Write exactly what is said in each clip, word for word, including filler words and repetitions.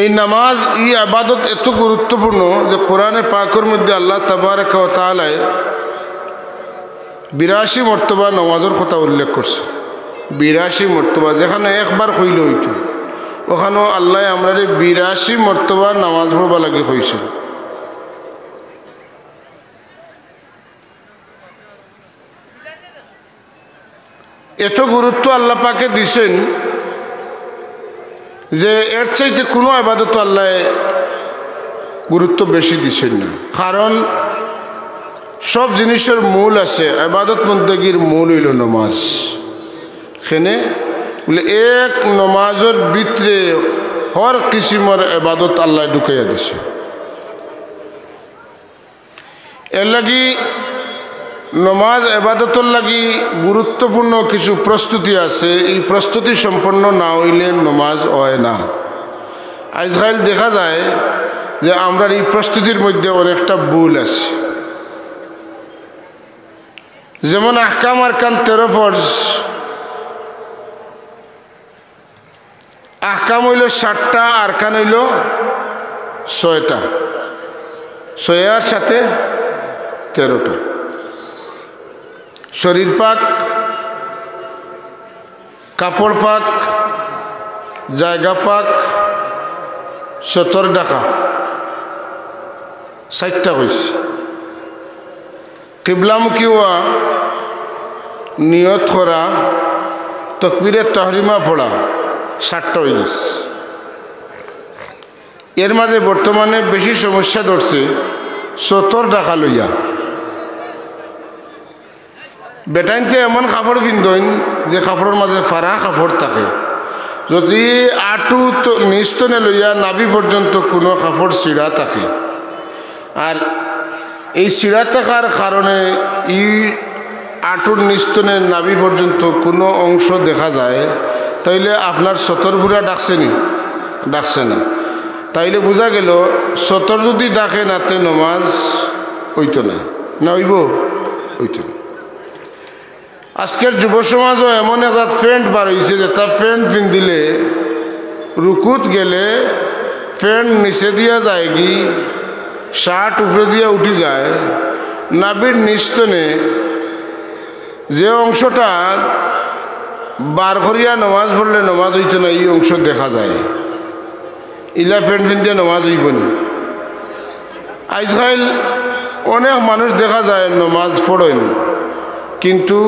এই নামাজ, এই ইবাদত এত গুরুত্বপূর্ণ যে কোরআনে পাকর মধ্যে আল্লাহ তাবারাকা ওয়া তাআলায় বিরাশি মর্তবা নামাজর কথা উল্লেখ করছে। বিরাশি মর্তবা, যেখানো একবার কইলে অইতো, ওখানো আল্লায় আমরারে বিরাশি মর্তবা নামাজ পড়বার লাগি কইছইন। এত গুরুত্ব আল্লাহ পাকে দিছইন যে এর চাইতে কুনু ইবাদত আল্লায় গুরুত্ব বেশি দিছইন না। কারণ সব জিনিসর মূল আছে, ইবাদত বন্দেগীর মূল অইলো নামাজ। কেনে বুলে, এক নামাজর ভিতরে হর কিসিমর ইবাদত আল্লায় ঢুকাইয়া দিছে। এর লাগি নমাজ এবাদতর লাগি গুরুত্বপূর্ণ কিছু প্রস্তুতি আছে। এই প্রস্তুতি সম্পন্ন না অইলে নমাজ অয় না। আইজকাইল দেখা যায় যে আমরার এই প্রস্তুতির মধ্যে অনেকটা ভুল আছে। যেমন আহকাম আরকান তেরো ফরজ, আহকাম অইলো সাতটা, আরকান অইলো ছয়টা। ছয় আর সাতে তেরোটা। শরীর পাক, কাপড় পাক, জায়গা পাক, সতর ঢাকা, চাইরটা কইছি। কিবলামুখী অওয়া, নিয়ত করা, তকবিরে তহরিমা পড়া, সাতটা অইগেছে। এর মাঝে বর্তমানে বেশি সমস্যা ধরছে সতর ঢাকা লইয়া। বেটাইন্তে এমন কাপড় পিন্দইন যে কাপড়র মাঝে ফাড়া কাপড় থাকে, যদি আটু তো নিচ তনে লইয়া নাভি পর্যন্ত কুনু কাপড় ছিঁড়া থাকে, আর এই ছিঁড়া থাকার কারণে ই আটুর নিচ তনে নাভি পর্যন্ত কুনু অংশ দেখা যায়, তাইলে আপনার সতর পুরা ঢাকছে নি? ঢাকছে না। তাইলে বুঝা গেল, সতর যদি ঢাকে না, তে নমাজ অইতো না। না অইবো? অইতো না। আজকের যুব সমাজও এমন এক জাত প্যান্ট বার অইছে, যেটা প্যান্ট পিন্দিলে রুকুত গেলে প্যান্ট নিচে দিয়া যায়গি, শার্ট উপরে দিয়া উঠি যায়, নাভির নিচ তনে যে অংশটা বার করিয়া নমাজ পড়লে নমাজ অইতো না, ই অংশ দেখা যায়। ইলা প্যান্ট পিন্দিয়া নমাজ অইবো নি? আইজকাইল অনেক মানুষ দেখা যায় নমাজ পড়ইন, কিন্তু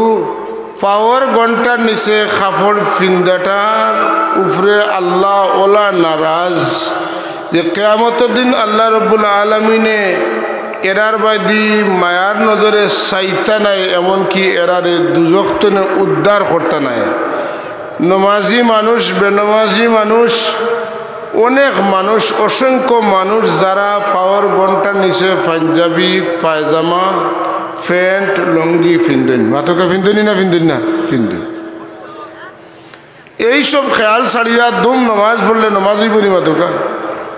পাওর ঘন্টার নিচে কাপড় পিন্দাটার উপরে আল্লাহ ওলা নারাজ, যে কিয়ামতর দিন আল্লাহ রব্বুল আলামিনে এরার বায়দি মায়ার নজরে চাইতা নায়, এমনকি এরারে দুজখ তনে উদ্ধার করতা নায়। নমাজি মানুষ, বেনমাজি মানুষ, অনেক মানুষ, অসংখ্য মানুষ যারা পাওর ঘন্টার নিচে পাঞ্জাবি, পায়জামা, প্যান্ট, লুঙ্গি পিন্দইন। মাতউক্কা, পিন্দইন নি না পিন্দইন না? পিন্দইন। এই সব খেয়াল ছাড়িয়া দুম নমাজ পড়লে নমাজ অইবো নি? মাতউক্কা,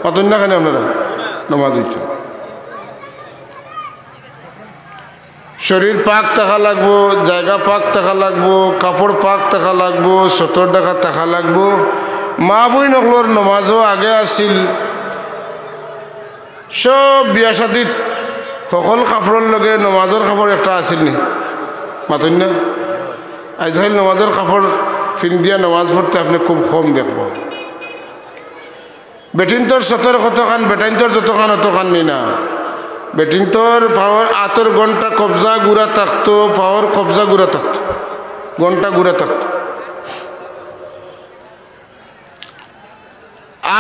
মাতইন না কেনে আপনারা? নমাজ অইতো। শরীর পাক থাকা লাগবো, জায়গা পাক থাকা লাগবো, কাপড় পাক থাকা লাগবো, সতর ঢাকা থাকা লাগবো। মা বইন অকলর নমাজও আগে আছিল, সব বিয়া শাদিত হকল কাপড়র লগে নমাজর কাপড় একটা আছিল নি? মাতইন না? আইজকাইল নমাজর কাপড় পিন্দিয়া নমাজ পড়তে আপনে খুব কম দেখবা। বেটিন্তর সতর কতখান, বেটাইন্তর যতখান অতখান নি না। বেটিন্তর পাওর আতর ঘন্টা কবজা গুড়া থাকতো, পাওর কবজা গুড়া থাকতো, ঘন্টা গুড়া থাকতো।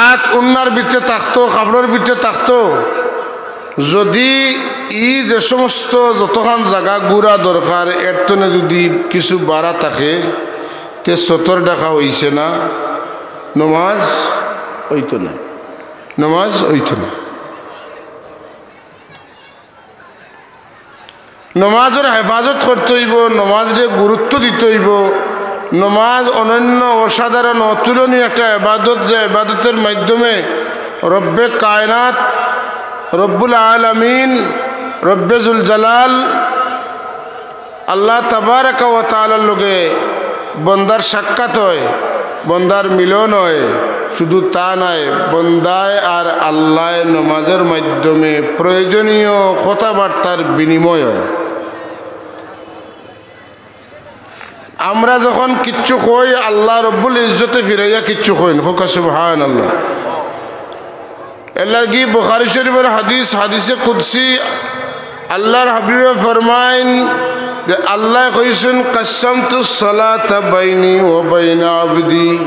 আত উন্নার ভিতরে থাকতো, কাপড়র ভিতরে থাকতো। যদি ই যে সমস্ত যতখান জাগা গুড়া দরকার, এর তনে যদি কিছু বাড়া থাকে, তে সতর ঢাকা অইছে না, নমাজ অইতো না, নমাজ অইতো না। নমাজর হেফাজত করতে অইবো, নমাজরে গুরুত্ব দিতে অইবো। নমাজ অনন্য, অসাধারণ, অতুলনীয় একটা এবাদত, যে এবাদতর মাধ্যমে রব্বে কায়নাত, রব্বুল আলামিন, রব্বে জুল জালাল, আল্লাহ তাবারাকা ওয়া তাআলার লগে বন্দার সাক্ষাৎ হয়। বন্দার মিলন অয়, শুধু তা নায়, বন্দায় আর আল্লায় নমাজর মাধ্যমে প্রয়োজনীয় কথাবার্তার বিনিময় অয়। আমরা যখন কিচ্ছু কই, আল্লাহ রব্বুল ইজ্জতে ফিরাইয়া কিচ্ছু কইন, কউক্কা সুবহানাল্লাহ। এরলাগি বুখারী শরীফর হাদিস, হাদিসে কুদসি, আল্লাহর হাবিবে ফরমাইন যে আল্লায় কইছইন, "কাসসামতু সালাতা বাইনি ওয়া বাইনা আবদি।"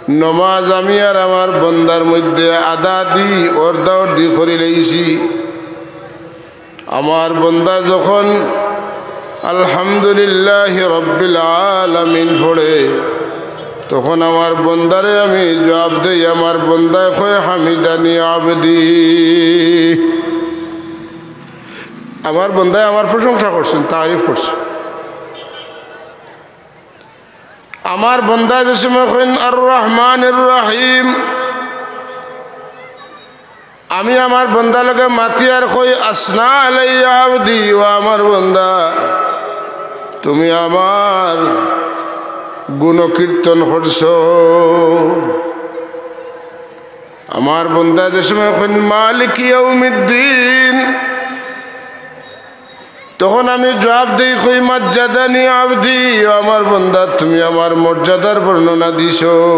নমাজ আমি আর আমার বন্দার মধ্যে আদা দি, অর্ধা অর্ধি করিলাইছি। আমার বন্দা যখন আলহামদুলিল্লাহি রাব্বিল আলামিন পড়ে, তখন আমার বন্দারে আমি জবাব দেই, আমার বন্দায় কয়, "হামিদানি আবদি।" আমার বন্দায় আমার প্রশংসা করছইন, তারিফ করছইন। আমার বন্দায় যে সময় কইন, "আর রহমানির রহিম", আমি আমার বন্দার লগে মাতি আর কই, "আসনা আলাইয়া আবদি", ও আমার বন্দা, তুমি আমার গুণকীর্তন করছো। আমার বন্দায় যে সময় কইন, "মালিকি ইয়াউমিদ্দিন", তখন আমি জবাব দেই, কই, "মাজজাদানি আবদি", ও আমার বন্দা, তুমি আমার মর্যাদার বর্ণনা দিছো।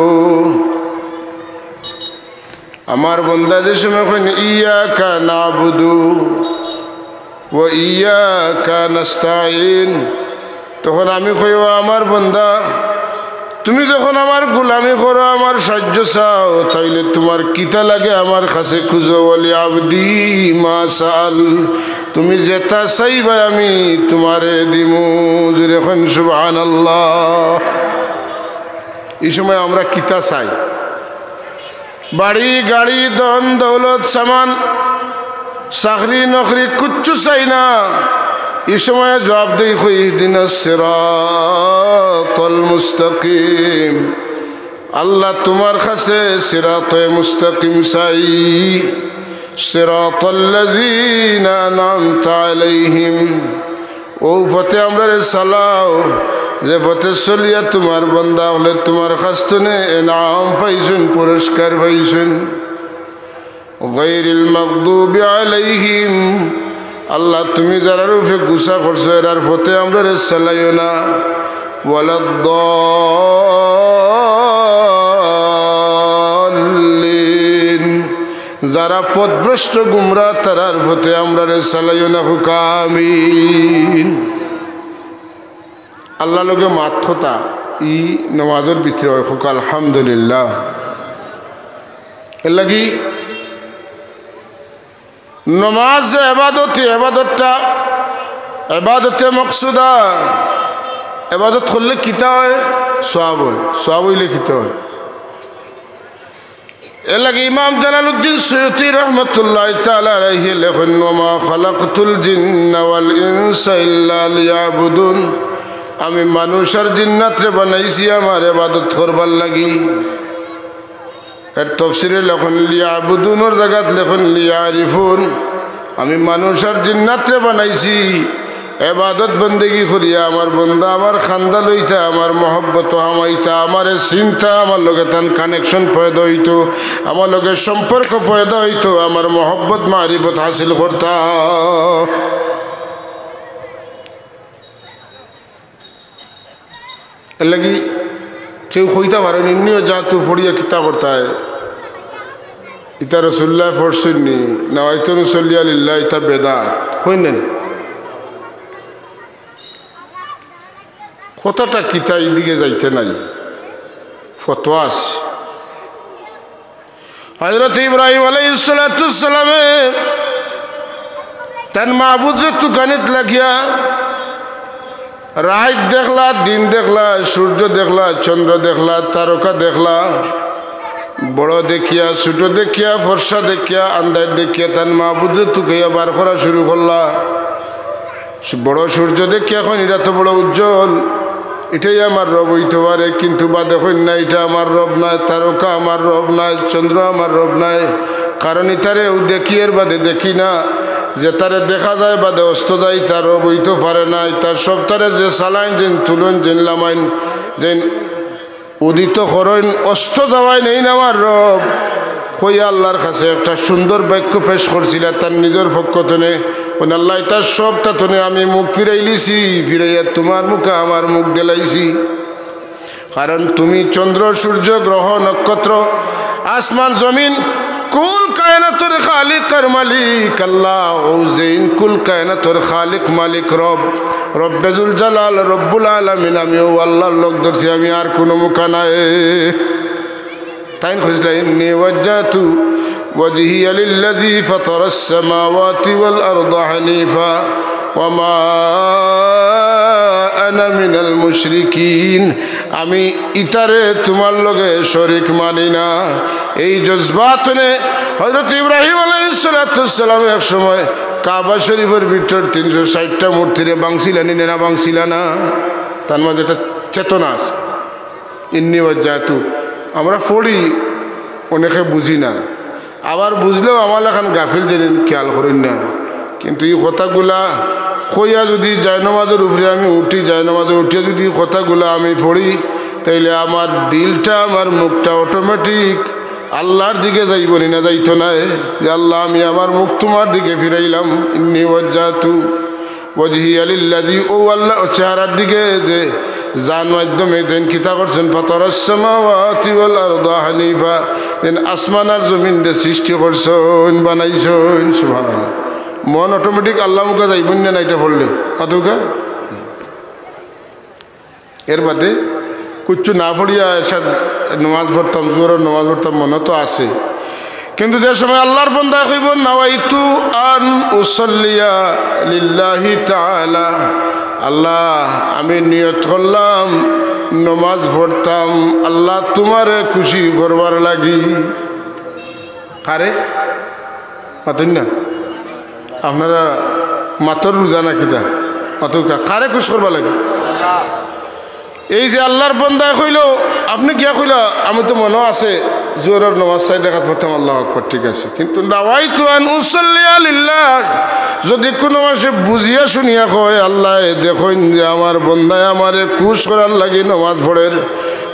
আমার বন্দা যে সময় কইন, "ইয়াকা নাবুদু ওয়া ইয়াকা নাস্তাইন", তখন আমি কই, "ও আমার বন্দা, তুমি যখন আমার গোলামি করো, আমার সাহায্য চাও, তাইলে তুমার কিতা লাগে আমার কাছে খুঁজো, ওয়ালি আবদি মা সাআল, তুমি যেতা চাইবায় আমি তুমারে দিমু।" জোরে কইন সুবহানাল্লাহ। ই সময় আমরা কিতা চাই? বাড়ি, গাড়ি, ধন, দৌলত, সামান, চাকরি, নকরি, কুচ্ছু চাই না। ই সময় জবাব দেই, কই, "ইহদিনাস সিরাতাল মুস্তাকিম।" আল্লাহ, তুমার কাছে সিরাতে মুস্তাকিম চাই, সিরাতাল্লাযীনা আনআমতা আলাইহিম। অউ পথে আমরারে চালাও, যে পথে চলিয়া তুমার বন্দা অকলে তুমার কাছ থনে এনাম পাইছইন, পুরস্কার পাইছইন। গায়রিল মাগদুবি আলাইহিম, আল্লাহ, তুমি যারার উপরে গুসা করছো, এরার পথে আমরারে চালাইও না। ওয়ালাদ্দাল্লিন, যারা পথভ্রষ্ট গুমরা, তারার পথে আমরারে চালাইও না, কউক্কা আমিন। আল্লাহর লগে মাত কথা ই নমাজর ভিতরে অয়, কউক্কা আলহামদুলিল্লাহ। এরলাগি নমাজ যে এবাদত, ই এবাদতটা এবাদতে মকসুদা। এবাদত করলে কিতা অয়? সওয়াব অয়। সওয়াব অইলে কিতা অয়? এরলাগি ইমাম জালালউদ্দিন সুয়ুতী রহমতুল্লাহি তাআলা আলাইহি লেখইন, "ওয়া মা খালাকতুল জিন্না ওয়াল ইনসা ইল্লা লিয়াবুদুন।" আমি মানুষ আর জিন্নাতরে বানাইছি আমার এবাদত করবার লাগি। এর তফসিরে লেখইন লিয়াবুদুনর জাগাত লেখইন লিয়ারিফুন। আমি মানুষ আর জিন্নাতরে বানাইছি এবাদত বন্দেগি করিয়া, আমার বন্দা আমার কান্দা লইতা, আমার মহব্বত হামাইতা, আমারে চিনতা, আমার লগে তান connection পয়দা অইতো, আমার লগে সম্পর্ক পয়দা অইতো, আমার মহব্বত মারিফত হাসিল করতা। এরলাগি কেউ কইতা পারইন নি, "ইন্নী ওয়াজ্জাহতু পড়িয়া কিতা করতায়? ইতা রাসুলুল্লায় পড়ছইন নি, নাওয়াইতু আন উসাল্লিয়া লিল্লাহ, ইতা বেদাত।" কইন না নি? কথাটা কিতা, ইদিকে যাইতে নাই, ফতোয়া আছে। হযরত ইব্রাহিম আলাইহিস সালাতু ওয়াস সালামে তান মাবুদরে তুকানিত লাগিয়া রাইত দেখলা, দিন দেখলা, সূর্য দেখলা, চন্দ্র দেখলা, তারকা দেখলা, বড় দেখিয়া, ছোট দেখিয়া, ফর্সা দেখিয়া, আন্দাইর দেখিয়া তান মাবুদরে তুকাইয়া বার করা শুরু করলা। বড় সূর্য দেখিয়া কইন, "ইটা তো বড় উজ্জ্বল, ইটাই আমার রব অইতো পারে", কিন্তু বাদে কইন, "না, ইটা আমার রব নায়, তারকা আমার রব নায়, চন্দ্র আমার রব নায়।" কারণ ইতারে অউ দেখি, এর বাদে দেখি না, যেতারে দেখা যায় বাদে অস্ত যায়, ইতা রব অইতো পারে না। ইতা সবতারে যে চালাইন, যেইন তুলইন, যেইন লামাইন, যেইন উদিত করইন, অস্ত যাওয়াইন, এইন আমার রব। কইয়া আল্লার কাছে একটা সুন্দর বাক্য পেশ করছিলা তান নিজর পক্ষ তনে। কইন, "আল্লাহ, ইতা সবতা তনে আমি মুখ ফিরাইলিছি, ফিরাইয়া তুমার মুখে আমার মুখ দিলাইছি।" কারণ তুমি চন্দ্র, সূর্য, গ্রহ, নক্ষত্র, আসমান, জমিন, কুল কায়নাতর খালিক আর মালিক আল্লাহ। অউ যেইন কুল কায়নাতর খালিক মালিক রব, রব্বে জুল জালাল, রব্বুল আলামিন, আমি অউ আল্লার লগ ধরছি, আমি আর কুনু মুখা নাই। তাইন কইছলা, "إني وجهت وجهي للذي فطر السماوات والأرض حنيفا وما أنا من المشركين।" আমি ইতারে তুমার লগে শরিক মানি না। এই জজবাত নিয়া হযরত ইব্রাহিম আলাইহিস সালাতু ওয়াস সালাম এক সময় কাবা শরিফর ভিতর তিনশো ষাইটটা মূর্তিরে ভাংছিলা নি না ভাংছিলা না? তার মাঝে একটা চেতনা আছে। ইন্নি ওয়াজ্জাহতু। আমরা পড়ি, অনেকে বুঝি না, আবার বুঝলেও আমার লাখান গাফিল যেন খেয়াল করইন না। কিন্তু ই কথাগুলা কইয়া যুদি জায়নামাজর উপরে আমি উঠি, জায়নামাজর উঠিয়া যুদি ই কথাগুলা আমি পড়ি, তাইলে আমার দিলটা, আমার মুখটা automatic আল্লার দিকে যাইবো নি না যাইতো নায়? যে, "আল্লাহ, আমি আমার মুখ তুমার দিকে ফিরাইলাম।" ইন্নি ওয়াজ্জাহতু ওয়াজহিয়া লিল্লাযী, অউ আল্লাহ, অউ চেহারার দিকে যে যান মাধ্যমে দেন কিতা করছইন, ফাতারাস সামাওয়াতি ওয়াল আরদা হানিফা, দেন আসমান আর জমিনরে সৃষ্টি করছইন, বানাইছইন। সুবহানাল্লাহ। মন automatic আল্লাহ মুখা যাইবো নি না ইটা পড়লে? মাতউক্কা? এর বাদে কুচ্ছু না পড়িয়া এশার নমাজ পড়তাম, জোহরর নমাজ পড়তাম, মনো তো আছে। কিন্তু যে সময় আল্লার বন্দায় কইবো, "নাওয়াইতু আন উসাল্লিয়া লিল্লাহি তাআলা", আল্লাহ, আমি নিয়ত করলাম নমাজ পড়তাম আল্লাহ তুমারে খুশি করবার লাগি। কারে? মাতইন না। আপনারা মাতর রোজা না কিতা? মাতউক্কা। কারে খুশ করবার লাগি? এই যে আল্লার বন্দায় কইলো, আপনে কিয়া কইলা, "আমি তো মনো আছে জোহরর নমাজ চাইর রাকাত পড়তাম, আল্লাহু আকবার", ঠিক আছে, কিন্তু "নাওয়াইতু আন উসাল্লিয়া লিল্লাহ", যুদি কুনু মানষে বুঝিয়া শুনিয়া কয়, "আল্লায় দেখইন যে আমার বন্দায় আমারে খুশ করার লাগি নমাজ পড়ের",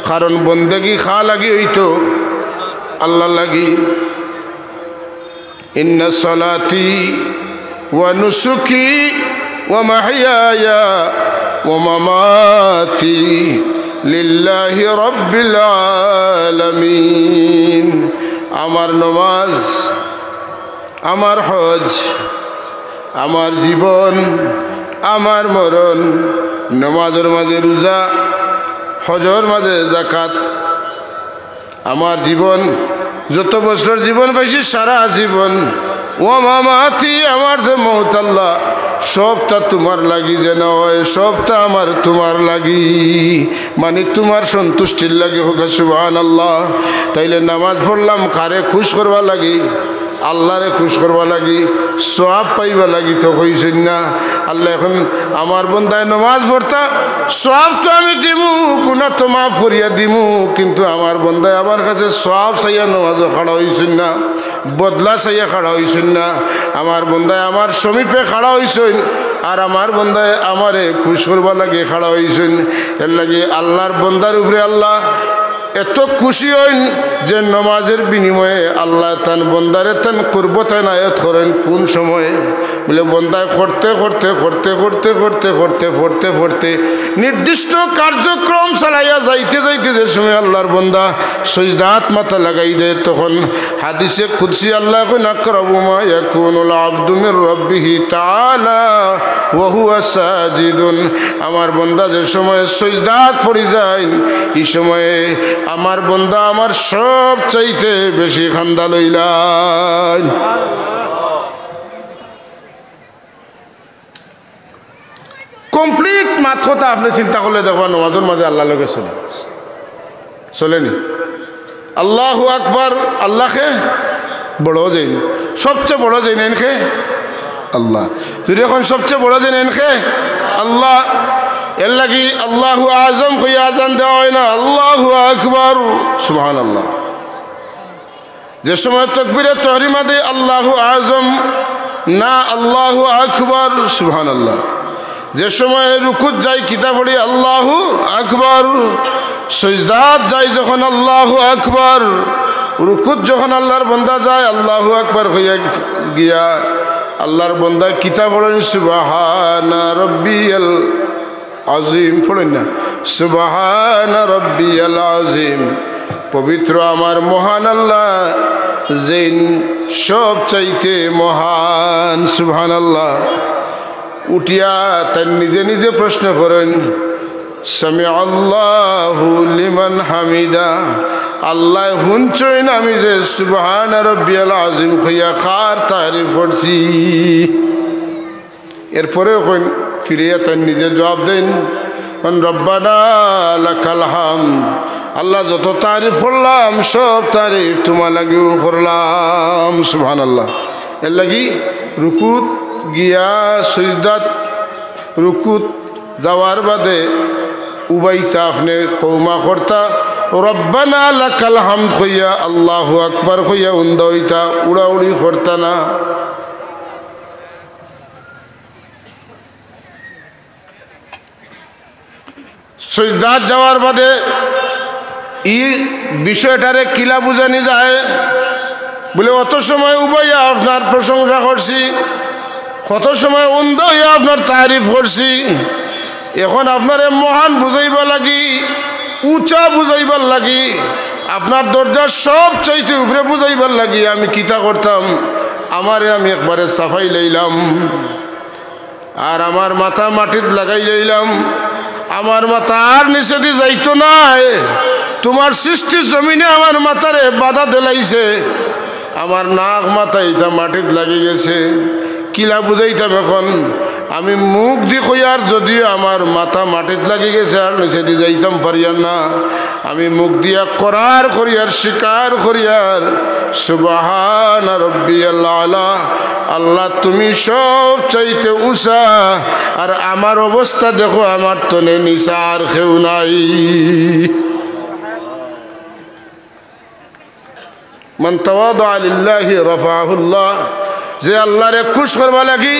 কারণ বন্দেগি কার লাগি অইতো? আল্লার লাগি। "ইন্না সালাতি ওয়া নুসুকি ওয়া মাহইয়ায়া ওয়া মামাতি লিল্লাহি রাব্বিল আলামিন।" আমার নমাজ, আমার হজ, আমার জীবন, আমার মরণ, নমাজর মাঝে রোজা, হজর মাঝে যাকাত, আমার জীবন, যত বছর জীবন পাইছি, সারা জীবন। ওয়া মামাতি, আমার যে মউত আল্লাহ, সবটা তুমার লাগি যেন অয়, সবটা আমার তুমার লাগি, মানি তুমার সন্তুষ্টির লাগি অউক, সুবহানাল্লাহ। তাইলে নমাজ পড়লাম কারে খুশ করবার লাগি? আল্লারে খুশ করবার লাগি, সওয়াব পাইবার লাগি তো কইছইন না। আল্লায় কইন, আমার বন্দায় নমাজ পড়তা, সওয়াব তো আমি দিমু, গুনা তো মাফ করিয়া দিমু, কিন্তু আমার বন্দায় আমার কাছে সওয়াব চাইয়া নমাজো খাড়া অইছইন না, বদলা চাইয়া খাড়া অইছইন না। আমার বন্দায় আমার সমীপে খাড়া অইছইন, আর আমার বন্দায় আমারে খুশ করবার লাগি খাড়া অইছইন। এর লাগি আল্লার বন্দার উপরে আল্লাহ এত খুশি অইন যে নমাজর বিনিময়ে আল্লায় তান বন্দারে তান কুরবত এনায়েত করইন। কুন সময়ে? বলে, বন্দায় করতে করতে, করতে করতে, পড়তে পড়তে, নির্দিষ্ট কার্যক্রম চালাইয়া যাইতে যাইতে যে সময় আল্লার বন্দা সইজদাত মাথা লাগাই দেয়, তখন হাদিসে কুদসি আল্লায় কইন, "আকরাবু মা ইয়াকুনুল আবদু মির রাব্বিহি তাআলা ওয়া হুয়া সাজিদুন।" আমার বন্দা যে সময় সইজদাত পড়ি যাইন, ই সময়ে আমার বন্দা আমার সব চাইতে বেশি কান্দা লইলাইন। Complete মাত কথা আপনে চিন্তা করলে দেখবা, নমাজর মাঝে আল্লার লগে চলে। চলেনি? আল্লাহু আকবার, আল্লাহ কে? বড় যেইন, সবচেয়ে বড় যেইন, এইন কে? আল্লাহ। যদি অখন সবচেয়ে বড় যেইন, এইন কে? আল্লাহ। এর লাগি আল্লাহু আজম কইয়া আজান দেওয়া অয় না, আল্লাহু আকবার, সুবহানাল্লাহ। যে সময় তকবীরে তহরিমা দেই, আল্লাহু আজম না, আল্লাহু আকবার, সুবহানাল্লাহ। যে সময় রুকুত যাই, কিতা পড়ি? আল্লাহু আকবার। সজদাত যায় যখন আল্লাহু আকবার, রুকুত যখন আল্লাহর বন্দা যায় আল্লাহু আকবার কইয়া গিয়া, আল্লাহর বন্দা কিতা পড়ইন? সুবহানা রব্বিয়াল আজিম পড়ইন না? সুবহানা রব্বিয়াল আজিম, পবিত্র আমার মহান আল্লাহ, যেইন সব চাইতে মহান। সুবহানাল্লাহ। উঠিয়া তাইন নিজে নিজে প্রশ্ন করইন, সামি আল্লাহু লিমান হামিদা, আল্লায় হুনছইন আমি যে সুবহানা রব্বিয়াল আজিম কইয়া কার তারিফ করছি। এরপরেও কইন, ফিরিয়া তাইন নিজে জবাব দেইন, কইন, রব্বানা লাকাল হামদ, আল্লাহ যত তারিফ করলাম সব তারিফ তুমার লাগিউ করলাম। সুবহানাল্লাহ। এরলাগি রুকুত গিয়া সজদাত, রুকুত যাওয়ার বাদে উবাইতা আপনে কওমা করতা, রব্বানা লাকাল হামদ কইয়া, আল্লাহু আকবার কইয়া উন্দা অইতা, উড়াউড়ি করতা না। সজদাত যাওয়ার বাদে ই বিষয়টারে কিলা বুঝানি যায়? বুলে, অত সময় উবাইয়া আপনার প্রশংসা করছি, কত সময় উন্দা অইয়া আপনার তারিফ করছি, এখন আপনারে মহান বুঝাইবার লাগি, উচা বুঝাইবার লাগি, আপনার দরজার সব চাইতে উপরে বুঝাইবার লাগি আমি কিতা করতাম? আমারে আমি একবারে ছাপাই লাইলাম। আর আমার মাথা মাটিত লাগাই লইলাম, আমার মাথা আর নিচেদি যাইতো নায়। তুমার সৃষ্টি জমিনে আমার মাথারে বাধা দিলাইছে, আমার নাক মাথা ইতা মাটিত লাগি গেছে। কিলা বুঝাইতাম এখন? আমি মুখদি কইয়ার যদিও আমার মাথা মাটিত লাগি গেছে, আর নিচেদি যাইতাম পারিয়ার না। আমি মুখদি ইকরার করিয়ার, স্বীকার করিয়ার, সুবহানা রব্বিয়াল আলা, আল্লাহ তুমি সব চাইতে উচা, আর আমার অবস্থা দেখো, আমার তনে নিচা আর কেউ নাই। মান তাওয়াদা লিল্লাহি রাফাহুল্লাহ, যে আল্লাহরে খুশ করবার লাগি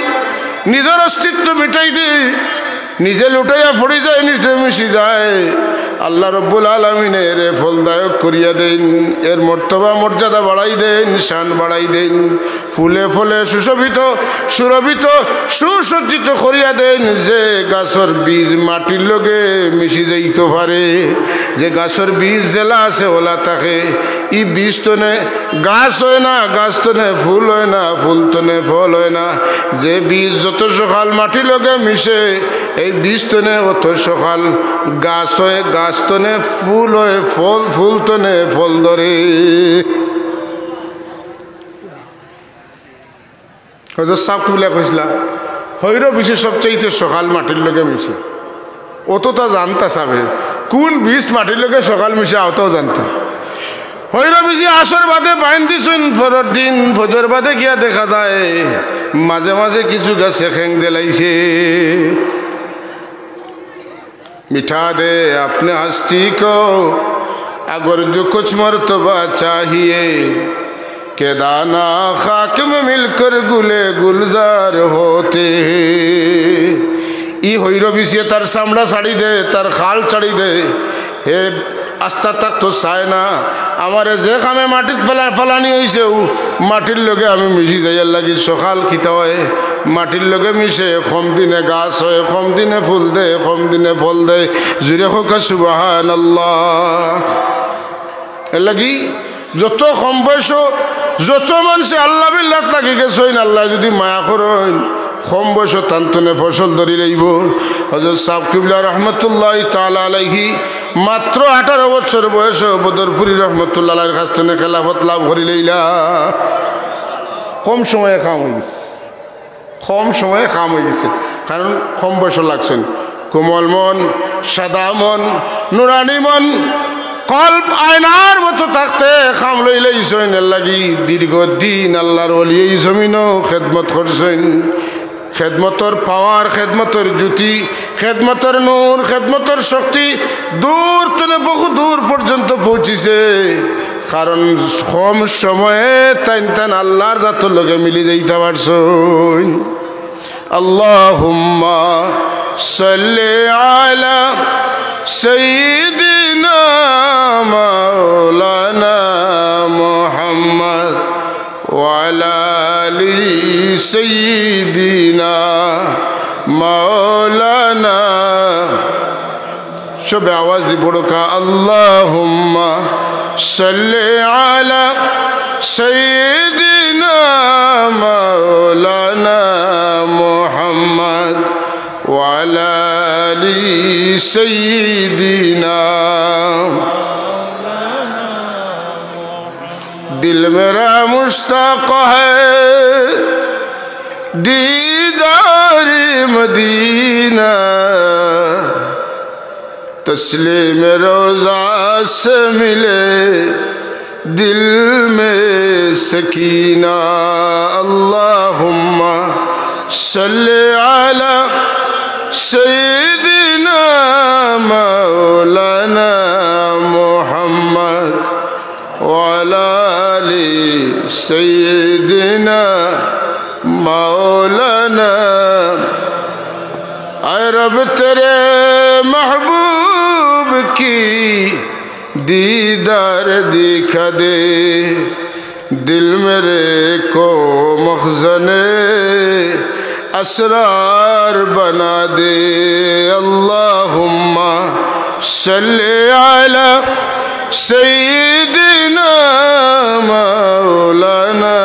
নিজর অস্তিত্ব মিটাই দেয়, নিজে লুটাইয়া পড়ি যায়, নিজে মিশি যায়, আল্লাহ রব্বুল আলামিনে এরে ফলদায়ক করিয়া দেইন, এর মর্তবা মর্যাদা বাড়াই দেইন, শান বাড়াই দেইন, ফুলে ফলে সুশোভিত, সুরভিত, সুসজ্জিত করিয়া দেইন। যে গাছর বীজ মাটির লগে মিশি যাইতো পারে, যে গাছর বীজ যেলা আছে ওলা থাকে, ই বীজ তনে গাছ অয় না, গাছ তনে ফুল অয় না, ফুল তনে ফল অয় না। যে বীজ যত সকাল মাটির লগে মিশে, এই বীজ তনে অত সকাল গাছ অয়, গাছ তনে ফুল অয়, ফল, ফুল তনে ফল ধরে। হজরত সাব কিবলা কইছলা, হইর বিচি সবচাইতে সকাল মাটির লগে মিশে। অততা জানতা সাবে, কুন বিচ মাটির লগে সকাল মিশে, অতাও জানতা। হইর বিচি আসর বাদে বাইন দিছইন, পরর দিন ফজর বাদে গিয়া দেখা যায়, মাঝে মাঝে কিছু গাছে খেং দিলাইছে। مٹا دے اپنے ہستی کو، اگر جو کچھ مرتبہ چاہیے، کہ دانا خاک میں مل کر گلے گلزار ہوتے ہیں۔ ই হইর বিচিয়ে তার চামড়া ছাড়ি দে, তার খাল ছাড়ি দে। হে আস্তা থাকতো চায় না। আমারে যে কামে মাটিত ফালা-, ফালানি অইছে, অউ মাটির লগে আমি মিশি যাইয়ার লাগি। সকাল কিতা অয়? মাটির লগে মিশে, কম দিনে গাছ অয়, কম দিনে ফুল দেয়, কম দিনে ফল দেয়। জুরে কউক্কা সুবহানাল্লাহ। এর লাগি যত কম বয়সো, যত মানষে আল্লাহ বিল্লাত লাগি গেছইন, আল্লায় যুদি মায়া করইন, কম বয়সো তানতনে ফসল ধরি লইবো। হজরত সাব কিবলা রহমতুল্লাহি তাআলা আলাইহি মাত্র আঠারো বছর বয়সো বদরপুরি রহমতুল্লাহ আলাইহির কাছ তনে খেলাফত লাভ করি লইলা। কম সময়ে কাম অই গেছে, কম সময়ে কাম অই গেছে, কারণ কম বয়সো লাগছইন। কোমল মন, সাদা মন, নুরানি মন, কলব আয়নার মতো থাকতে কাম লইলাইছইন। এর লাগি দীর্ঘদিন আল্লাহর ওলি এই জমিনো খেদমত করছইন। খেদমতর পাওয়ার, খেদমতর জ্যোতি, খেদমতর নূর, খেদমতর শক্তি দূর তনে বহু দূর পর্যন্ত পৌঁছিছে। কারণ কম সময়ে তাইন তান আল্লাহর জাতর লগে মিলি যাইতা পারছইন। اللهم صل على سيدنا مولانا محمد وعلى آل سيدنا مولانا। সবে আওয়াজ দি পড়ুক্কা, اللهم صل على سيدنا مولانا محمد وعلى آل سيدنا۔ دل میرا مشتاق ہے دیدار مدینہ، تسلیم روضہ سے ملے دل میں سکینہ۔ اللهم صل على سيدنا مولانا محمد وعلى آل سيدنا مولانا۔ اے رب، تیرے محبوب کی دیدار دکھا دے، دل میرے کو مخزن اسرار بنا دے۔ اللهم صل على سيدنا مولانا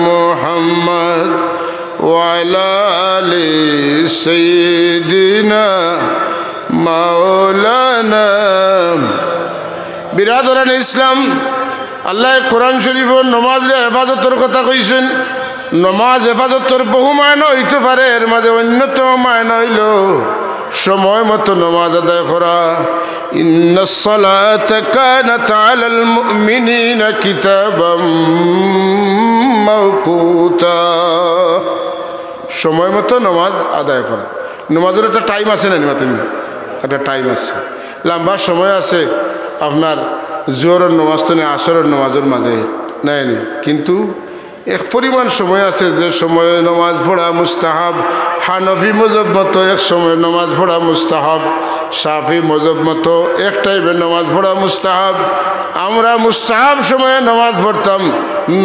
محمد وعلى آل سيدنا مولانا۔ برادران اسلام، আল্লায় কোরআন শরীফো নমাজরে হেফাজতর কথা কইছইন। নমাজ হেফাজতর বহু মায়না অইতো পারে, এর মাঝে অন্যতম মায়না অইলো সময় মতো নমাজ আদায় করা। إن الصلاة كانت على المؤمنين كتابا موقوتا। সময় মতো নমাজ আদায় করা। নমাজর একটা টাইম আছে না নি মাতেন? একটা টাইম আছে, লম্বা সময় আছে। আপনার জোহরর নমাজ তো নেই, আসরর নমাজর মাঝে নেয়নি, কিন্তু এক পরিমাণ সময় আছে যে সময়ে নমাজ পড়া মুস্তাহাব। হানফি মজহব মতো এক সময় নমাজ পড়া মুস্তাহাব, শাফি মজহব মতো এক টাইমে নমাজ পড়া মুস্তাহাব। আমরা মুস্তাহাব সময়ে নমাজ পড়তাম।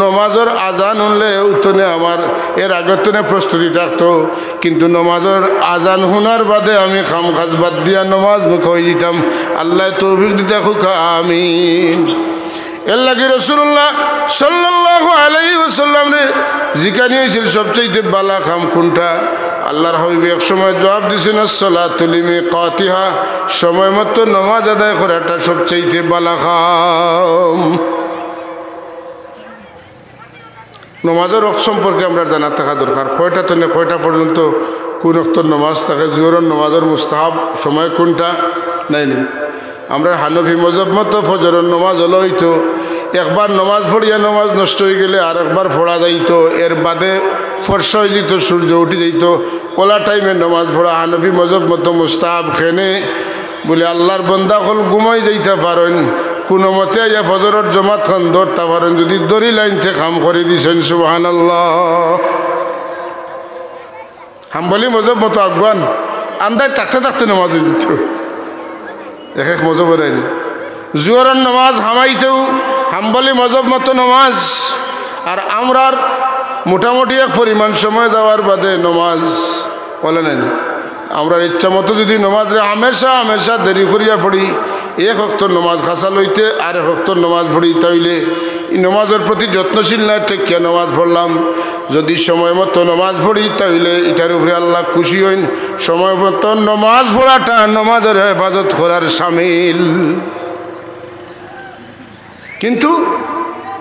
নমাজর আজান হুনলে উঠনে আমার এর আগর তনে প্রস্তুতি থাকতো, কিন্তু নমাজর আজান হুনার বাদে আমি কাম কাজ বাদ দিয়া নমাজ মুখা অই দিতাম। আল্লায় তৌফিক দিতা কউক্কা, আমিন। এর লাগি রাসুলুল্লাহ সাল্লাল্লাহু আলাইহি ওয়াসাল্লামরে জিকানি অইছিল সবচাইতে বালা কাম কুনটা? আল্লার হাবিবে এক সময় জুয়াব দিছইন, الصلاة لميقاتها, সময় মতো নমাজ আদায় করাটা সবচাইতে বালা কাম। নমাজর অক্ত সম্পর্কে আমরার জানা থাকা দরকার, কয়টা তনে কয়টা পর্যন্ত কুন অক্তর নমাজ থাকে, জোহরর নমাজর মুস্তাহাব সময় কুনটা, নায়নি? আমরার হানফি মজহব মতো ফজরর নমাজ অইলে অইতো, একবার নমাজ পড়িয়া নমাজ নষ্ট অইগেলে আরেকবার পড়া যাইতো, এর বাদে ফর্সা অই যাইতো, সূর্য উঠি যাইতো, অলা টাইমে নমাজ পড়া হানফি মজহব মতো মুস্তাহাব। কেনে? বুলে আল্লার বন্দা অকল ঘুমাই যাইতা পারইন, কুনুমতে আইয়া ফজরর জমাতখান ধরতা পারইন, যুদি ধরিলাইন তে কাম করি দিছইন। সুবহানাল্লাহ। হাম্বলি মজহব মতো আগুয়ান, আন্দাইর থাকতে থাকতে নমাজ অই যাইতো। এক এক মজহব অইরাইনি। জোহরর নমাজ হামাইতেউ হাম্বলি মজহব মতো নমাজ, আর আমরার মোটামুটি এক পরিমাণ সময় যাওয়ার বাদে নমাজ অইলে নায়নি। আমরার ইচ্ছা মতো যুদি নমাজরে হামেশা হামেশা দেরি করিয়া পড়ি, এক অক্তর নমাজ খাসা লইতে আরেক অক্তর নমাজ পড়ি, তাইলে ই নমাজর প্রতি যত্নশীল নায়, ঠেকিয়া নমাজ পড়লাম। যুদি সময় মতো নমাজ পড়ি, তাইলে ইটার উপরে আল্লাহ খুশি অইন। সময় মতো নমাজ পড়াটা নমাজর হেফাজত করার সামিল। কিন্তু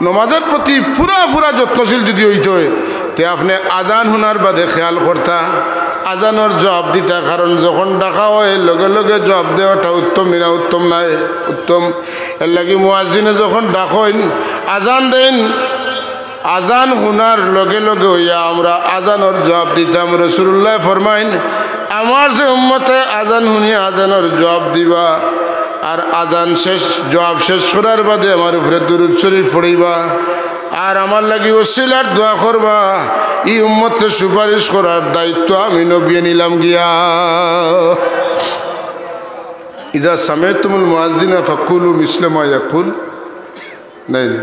নমাজর প্রতি পুরা পুরা যত্নশীল যুদি অইতে অয়, তে আপনে আজান হুনার বাদে খেয়াল করতা, আজানর জুয়াব দিতা, কারণ যখন ডাকা অয় লগে লগে জুয়াব দেওয়াটা উত্তম নি না? উত্তম নায়? উত্তম। এর লাগি মুয়াজ্জিনে যখন ডাকইন, আজান দেইন, আজান হুনার লগে লগে অইয়া আমরা আজানর জুয়াব দিতাম। রাসুলুল্লায় ফরমাইন, আমার যে উম্মতে আজান হুনিয়া আজানর জুয়াব দিবা, আর আজান শেষ, জুয়াব শেষ করার বাদে আমার উপরে দুরুদ শরিফ পড়িবা, আর আমার লাগি উছিলার দোয়া করবা, ই উম্মতরে সুপারিশ করার দায়িত্ব আমি নবিয়ে নিলাম গিয়া। ইযা সামি'তুমুল মুয়াজ্জিনা ফাকুলু মিসলা মা ইয়াকুল। নায় নি?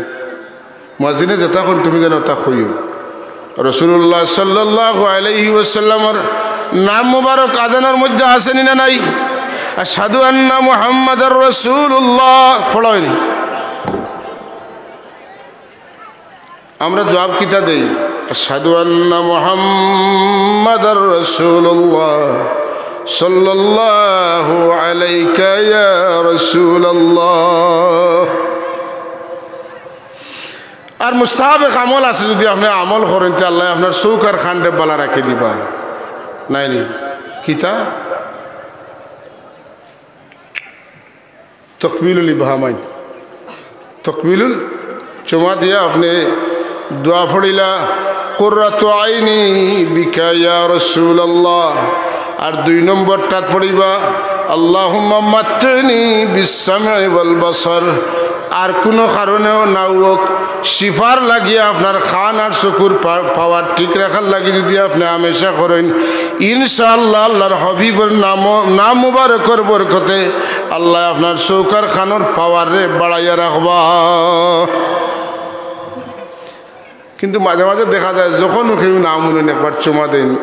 মুয়াজ্জিনে যেতা কইন তুমি যেন তা কইও। রাসূলুল্লাহ সাল্লাল্লাহু আলাইহি ওয়াসাল্লামর নাম মুবারক আজানর মধ্যে আছে নি না নাই? আশহাদু আন্না মুহাম্মাদার রাসূলুল্লাহ পড়া অয় নি? আমরা জবাব কিতা দেই? আশহাদু আন্না মুহাম্মাদার রাসূলুল্লাহ সাল্লাল্লাহু আলাইকা ইয়া রাসূলুল্লাহ। আর মুস্তাহাব এক আমল আছে, যুদি আপনে আমল করইন, তে আল্লায় আপনার চউখ আর কানরে বালা রাখি দিবা। নায় নি? কিতা? তকবিলুল ইবহামাইন। তকবিলুল, চুমা দিয়া আপনে দোয়া পড়িলা, কুররাতু আইনি বিকা ইয়া রাসূলুল্লাহ। আর দুই নম্বরটাত পড়িবা, আল্লাহুম্মা মাত্তিনি বিস সামঈ ওয়াল বাসার। আর কুনু কারণেও না অউক, শিফার লাগিয়া আপনার কান আর চকুর পা-, পাওয়ার ঠিক রাখার লাগি যুদি আপনে হামেশা করইন, ইনশাআল্লাহ আল্লার হাবিবর নাম, নাম মুবারকর বরকতে আল্লায় আপনার চউখ আর কানর পাওয়াররে বাড়াইয়া রাখবা। কিন্তু মাঝে মাঝে দেখা যায়, যখন কেউ নাম হুনইন, একবার চুমা দেইন,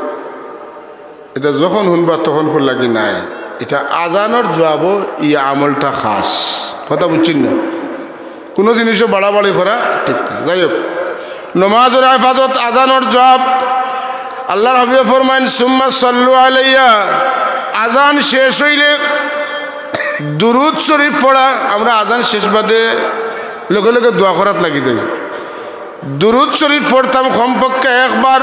ইটা যখন হুনবা তখন করলা কি নায়, ইটা আজানর জবাবও ই আমলটা খাস। কথা বুঝছইন না? কুনু জিনিসও বাড়াবাড়ি করা ঠিক না। যাই হোক, নমাজর হেফাজত, আজানর জবাব। আল্লার হাবিবে ফরমাইন, "সুম্মা সাল্লু আলাইয়া", আজান শেষ অইলে দুরুদ শরিফ পড়া। আমরা আজান শেষ বাদে লগে লগে দোয়া করাত লাগি যাই। দুরুদ শরিফ পড়তাম কমপক্ষে একবার,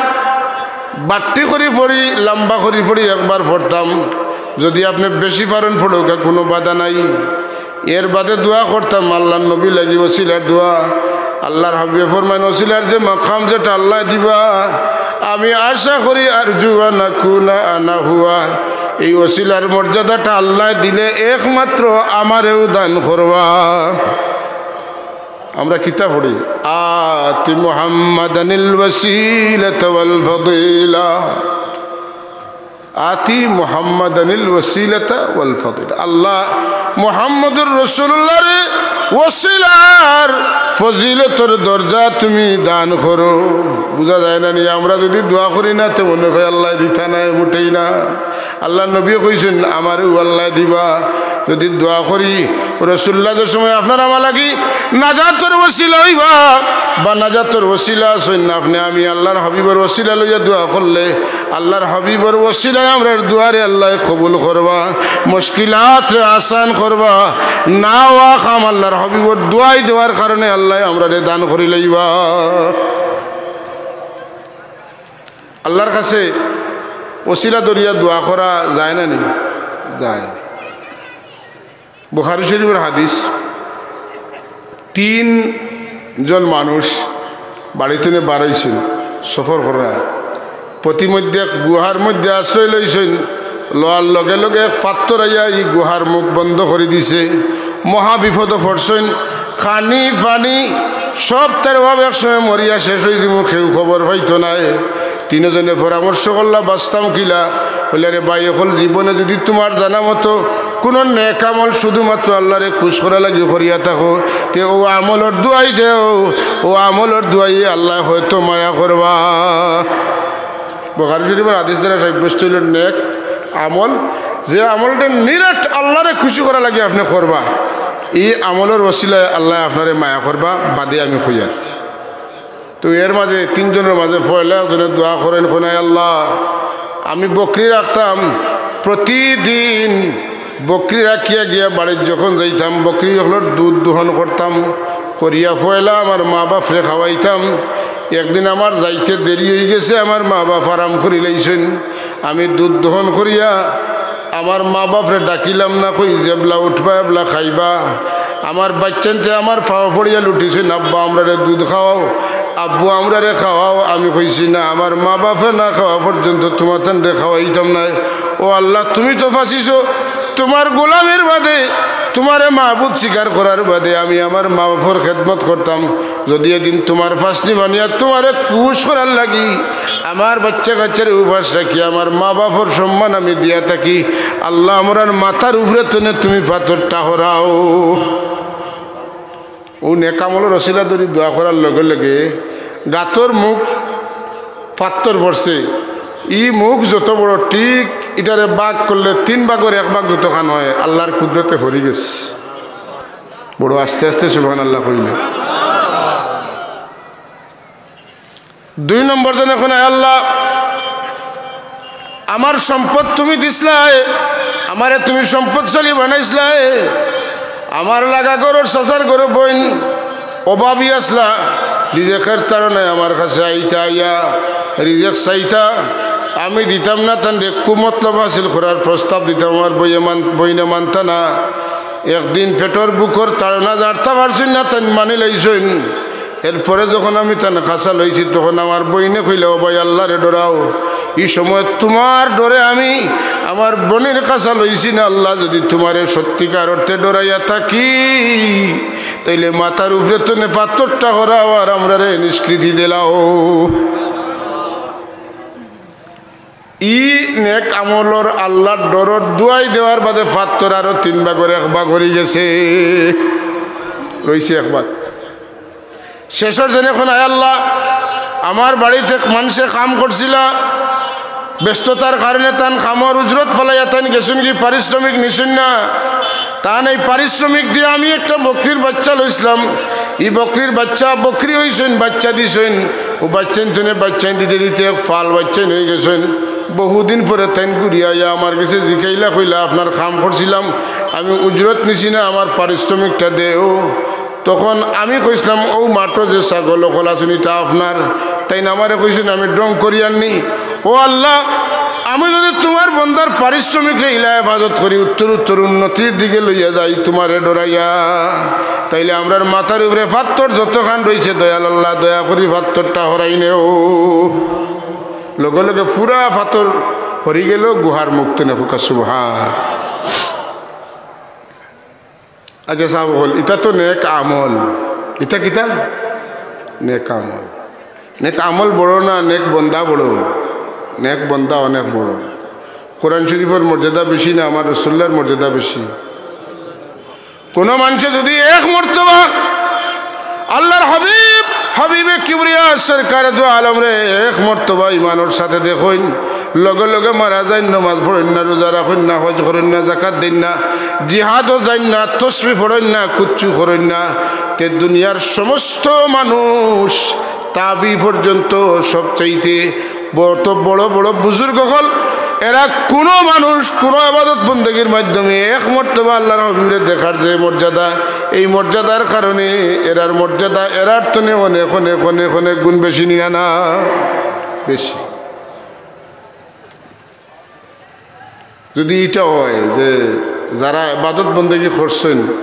বাট্টি করি পড়ি, লাম্বা করি পড়ি একবার পড়তাম। যুদি আপনে বেশি পারইন পড়উক্কা, কুনু বাধা নাই। এর বাদে দোয়া করতাম আল্লার নবীর লাগি, ওসিলার দোয়া। আল্লার হাবিবে ফরমাইন, ওসিলার যে মাকাম যেটা আল্লায় দিবা, আমি আশা করি, আরজু আন আকুনা আনা হুয়া, এই ওসিলার মর্যাদাটা আল্লায় দিলে একমাত্র আমারেও দান করবা। আমরা কিতা পড়ি? আতি মুহাম্মাদানিল ওয়াসিলাতা ওয়াল ফাদিলা। আতি মুহাম্মাদানিল ওয়াসিলাতা ওয়াল ফাদিলা। আল্লাহ, মুহাম্মদুর রাসূলুল্লাহরে ওসিলার ফজিলতর দরজা তুমি দান করো। বুঝা যায় না নি, আমরা যুদি দোয়া করি না, তে মনে অয় আল্লায় দিতা নায়, মুটেই না। আল্লার নবীয়ে কইছইন, আমারেও আল্লায় দিবা। যুদি দোয়া করি, রাসূলুল্লাহ যে সময় আপনার আমার লাগি নাজাতর ওসিলা অইবা, বা নাজাতর ওসিলা আছইন না আপনে, আমি আল্লার হাবিবর ওসিলা লইয়া দোয়া করলে, আল্লার হাবিবর ওসিলায় আমরার দোয়ারে আল্লায় কবুল করবা, মুশকিলাতরে আসান করবা, না অওয়া কাম আল্লার হাবিবর দোয়াই দেওয়ার কারণে আল্লায় আমরারে দান করি লইবা। আল্লার কাছে ওসিলা ধরিয়া দোয়া করা যায় না নি? যায়। বুখারী শরিফর হাদিস, তিন জন মানুষ বাড়ি থনে বার অইছইন সফর করা, পথিমধ্যে এক গুহার মধ্যে আশ্রয় লইছইন, লওয়ার লগে লগে এক পাত্থর আইয়া ই গুহার মুখ বন্ধ করি দিছে। মহা বিপদো পড়ছইন, খানি পানি সব তার অভাব, এক সময় মরিয়া শেষ অই যিমু, কেউ খবর পাইতো নায়। তিনজনে পরামর্শ করলা, বাঁচতাম কিলা? কইলা, রে ভাই অকল, জীবনে যুদি তুমার জানা মতো কুনু নেক আমল শুধুমাত্র আল্লারে খুশ করার লাগি করিয়া থাকো, তে অউ আমলর দোয়াই দেও, অউ আমলর দোয়াই আল্লায় হয়তো মায়া করবা। বুখারী শরিফর হাদিস দ্বারা সাব্যস্ত অইলো নেক আমল, যে আমলটা নিরেট আল্লারে খুশি করার লাগি আপনে করবা, ই আমলর ওসিলায় আল্লায় আপনারে মায়া করবা, বাদে আমি কইয়ার। তো এর মাঝে তিনজনর মাঝে পয়লা একজনে দোয়া করইন, কইন, আয় আল্লাহ, আমি বকরি রাখতাম, প্রতিদিন বকরি রাখিয়া গিয়া বাড়িত যখন যাইতাম, বকরি অকলর দুধ দোহন করতাম, করিয়া পয়লা আমার মা বাপরে খাওয়াইতাম। একদিন আমার যাইতে দেরি অইগেছে, আমার মা বাপ আরাম করি লাইছইন। আমি দুধ দোহন করিয়া আমার মা বাপরে ডাকিলাম না, কই, যেবলা উঠবা এবলা খাইবা। আমার বাইচ্চাইন্তে আমার পাও পড়িয়া লুটিছইন, আব্বা, আমরারে দুধ খাওয়াও, আব্বু, আমরারে খাওয়াও। আমি কইছি, না, আমার মা বাপে না খাওয়া পর্যন্ত তুমাতানরে খাওয়াইতাম নায়। ও আল্লাহ, তুমি তো ফাঁসিছো, তুমার গোলামির বাদে তুমারে মাবুদ স্বীকার করার বাদে আমি আমার মা-বাফর খেদমত করতাম, যুদি এদিন তুমার পাসনি বানিয়া তুমারে খুশ করার লাগি আমার বাইচ্চা-কাইচ্চারে উপাস রাখি, আমার মা-বাফর সম্মান আমি দিয়া থাকি, আল্লা, আমরার মাথার উপরে তনে তুমি পাথরটা হরাও। অউ নেক আমলর অছিলা ধরি দোয়া করার লগে লগে গাতর মুখ পাত্থর পড়ছে। ই মুখ যত বড়, ঠিক ইটারে ভাগ করলে তিন ভাগর এক ভাগ যতখান অয়, আল্লার কুদরতে হরি গেছে। বড় আস্তে আস্তে সুবহানাল্লাহ কইলে। দুই নম্বর জনে কইন, "আয় আল্লা, আমার সম্পদ তুমি দিছলায়, আমারে তুমি সম্পদশালী বানাইছলায়, আমার লাগা ঘরর চাচার ঘরো বইন অভাবী আছলা, রিজেকর তাড়নায় আমার কাছে আইতা, আইয়া রিজেক চাইতা, আমি দিতাম না, তানরে কুমতলব হাসিল করার প্রস্তাব দিতাম, আমার বইয়ে মান-, বইনে মানতা না। একদিন পেটর ভুকর তাড়না জারতা পারছইন না, তাইন মানিলাইছইন।" এরপরে যখন আমি তান কাছা লইছি, তখন আমার বইনে কইলা, "ও ভাই, আল্লারে ডরাও, ই সময় তুমার ডরে আমি আমার বইনর কাছা লইছি না। আল্লা, যুদি তুমারে সত্যিকার অর্থে ডরাইয়া থাকি, তাইলে মাথার উপরে তনে পাত্থরটা হরাও আর আমরারে নিষ্কৃতি দিলাও।" ই নেক আমলর আল্লার ডরর দুয়াই দেওয়ার বাদে পাত্থর আরো তিন ভাগর এক ভাগ হরি গেছে, রইছে এক ভাগ। শেষর জনে কইন, "আয় আল্লা, আমার বাড়িত এক মানষে কাম করছিলা, ব্যস্ততার কারণে তান কামর উজরত ফালাইয়া তাইন গেছইন গি, পারিশ্রমিক নিছইন না। তান এই পারিশ্রমিক দিয়া আমি একটা বকরির বাইচ্চা লইছলাম, ই বকরির বাইচ্চা, বকরি অইছইন, বাইচ্চা দিছইন, অউ বাইচ্চাইন তনে বাইচ্চাইন দিতে দিতে এক ফাল বাইচ্চাইন অইগেছইন। বহুদিন পরে তাইন ঘুরিয়া আইয়া আমার গেছে জিকাইলা, কইলা, 'আপনার কাম করছিলাম, আমি উজরত নিছি না, আমার পারিশ্রমিকটা দেও।' তখন আমি কইছলাম, 'অউ মাঠো যে ছাগল অকল আছইন, ইতা আপনার?' তাইন আমারে কইছইন, 'আমি ঢং করিয়ার নি।' ও আল্লা, আমি যুদি তুমার বন্দার পারিশ্রমিকরে ইলা হেফাজত করি, উত্তর উত্তর উন্নতির দিকে লইয়া যাই তুমারে ডরাইয়া, তাইলে আমরার মাথার উপরে পাত্থর যতখান রইছে, দয়াল আল্লা, দয়া করি পাত্থরটা হরাই নেও। লগে লগে পুরা পাত্থর হরি গেল, গুহার মুখ তনে। কউক্কা সুবহান। আচ্ছা সাব অকল, ইটা তো নেক আমল। ইটা কিতা? নেক আমল। নেক আমল বড় না, নেক বন্দা বড়? নেক বন্দা অনেক বড়। কোরআন শরীফর মর্যাদা বেশি না আমার রসুল্লার মর্যাদা বেশি? কুনু মানষে যুদি এক মর্তবা আল্লার হাবিব, হাবিবে কিবরিয়া সরকারে দু আলমরে এক মর্তবা ইমানর সাথে দেখইন, লগে লগে মারা যাইন, নমাজ পড়ইন না, রোজা রাখইন না, হজ করইন না, জাকাত দেইন না, জিহাদও যাইন না, তসবি পড়ইন না, কুচ্ছু করইন না, তে দুনিয়ার সমস্ত মানুষ, তাবি পর্যন্ত, সবচাইতে বড়, বড় বড় বুজুর্গ অকল, এরা কুনু মানুষ কুনু ইবাদত বন্দেগির মাধ্যমে এক মর্তবা আল্লার হাবিবরে দেখার যে মর্যাদা, এই মর্যাদার কারণে এরার মর্যাদা এরার তনে অনেক, অনেক, অনেক, অনেক গুণ বেশি, নি না? বেশি। যুদি ইটা অয় যে যারা ইবাদত বন্দেগি করছইন,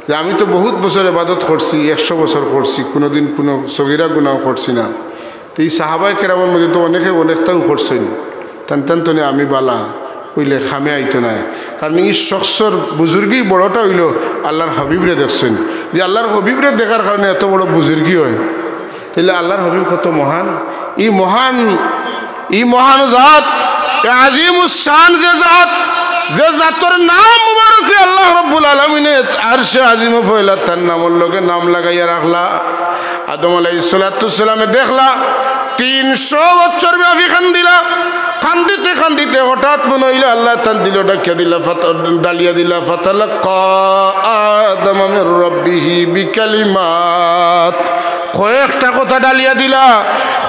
যে আমি তো বহুত বছর ইবাদত করছি, একশো বছর করছি, কুনুদিন কুনু সগিরা গুনাও করছি না, তে ই সাহাবায়ে কেরামর মধ্যে তো অনেকে অনেকটাউ করছইন, তান তান তনে আমি বালা কইলে কামে আইতো নায়। কারণ ই শখসর বুজুর্গি বড়টা অইলো আল্লার হাবিবরে দেখছইন, যে আল্লার হাবিবরে দেখার কারণে এত বড় বুজুর্গি অয়। তাইলে আল্লার হাবিব কত মহান, ই মহান, ই মহান জাত, ই আজিমুস শান যে জাত, যে জাতর নাম মুবারকে আল্লাহ রব্বুল আলামিনে আরশে আজিমো পয়লা তান নামর লগে নাম লাগাইয়া রাখলা। আদম আলাইহিস সালাতু ওয়াস সালামে দেখলা, তিনশো বছর ব্যাপী কান্দিলা, কান্দিতে কান্দিতে হঠাৎ মনে অইলো আল্লায় তান দিলো ডাকিয়া দিলা, ফাত-, ডালিয়া দিলা, ফাতালাক্কা আদম মির রাব্বিহি বিকালিমাত। কয়েকটা কথা ডালিয়া দিলা,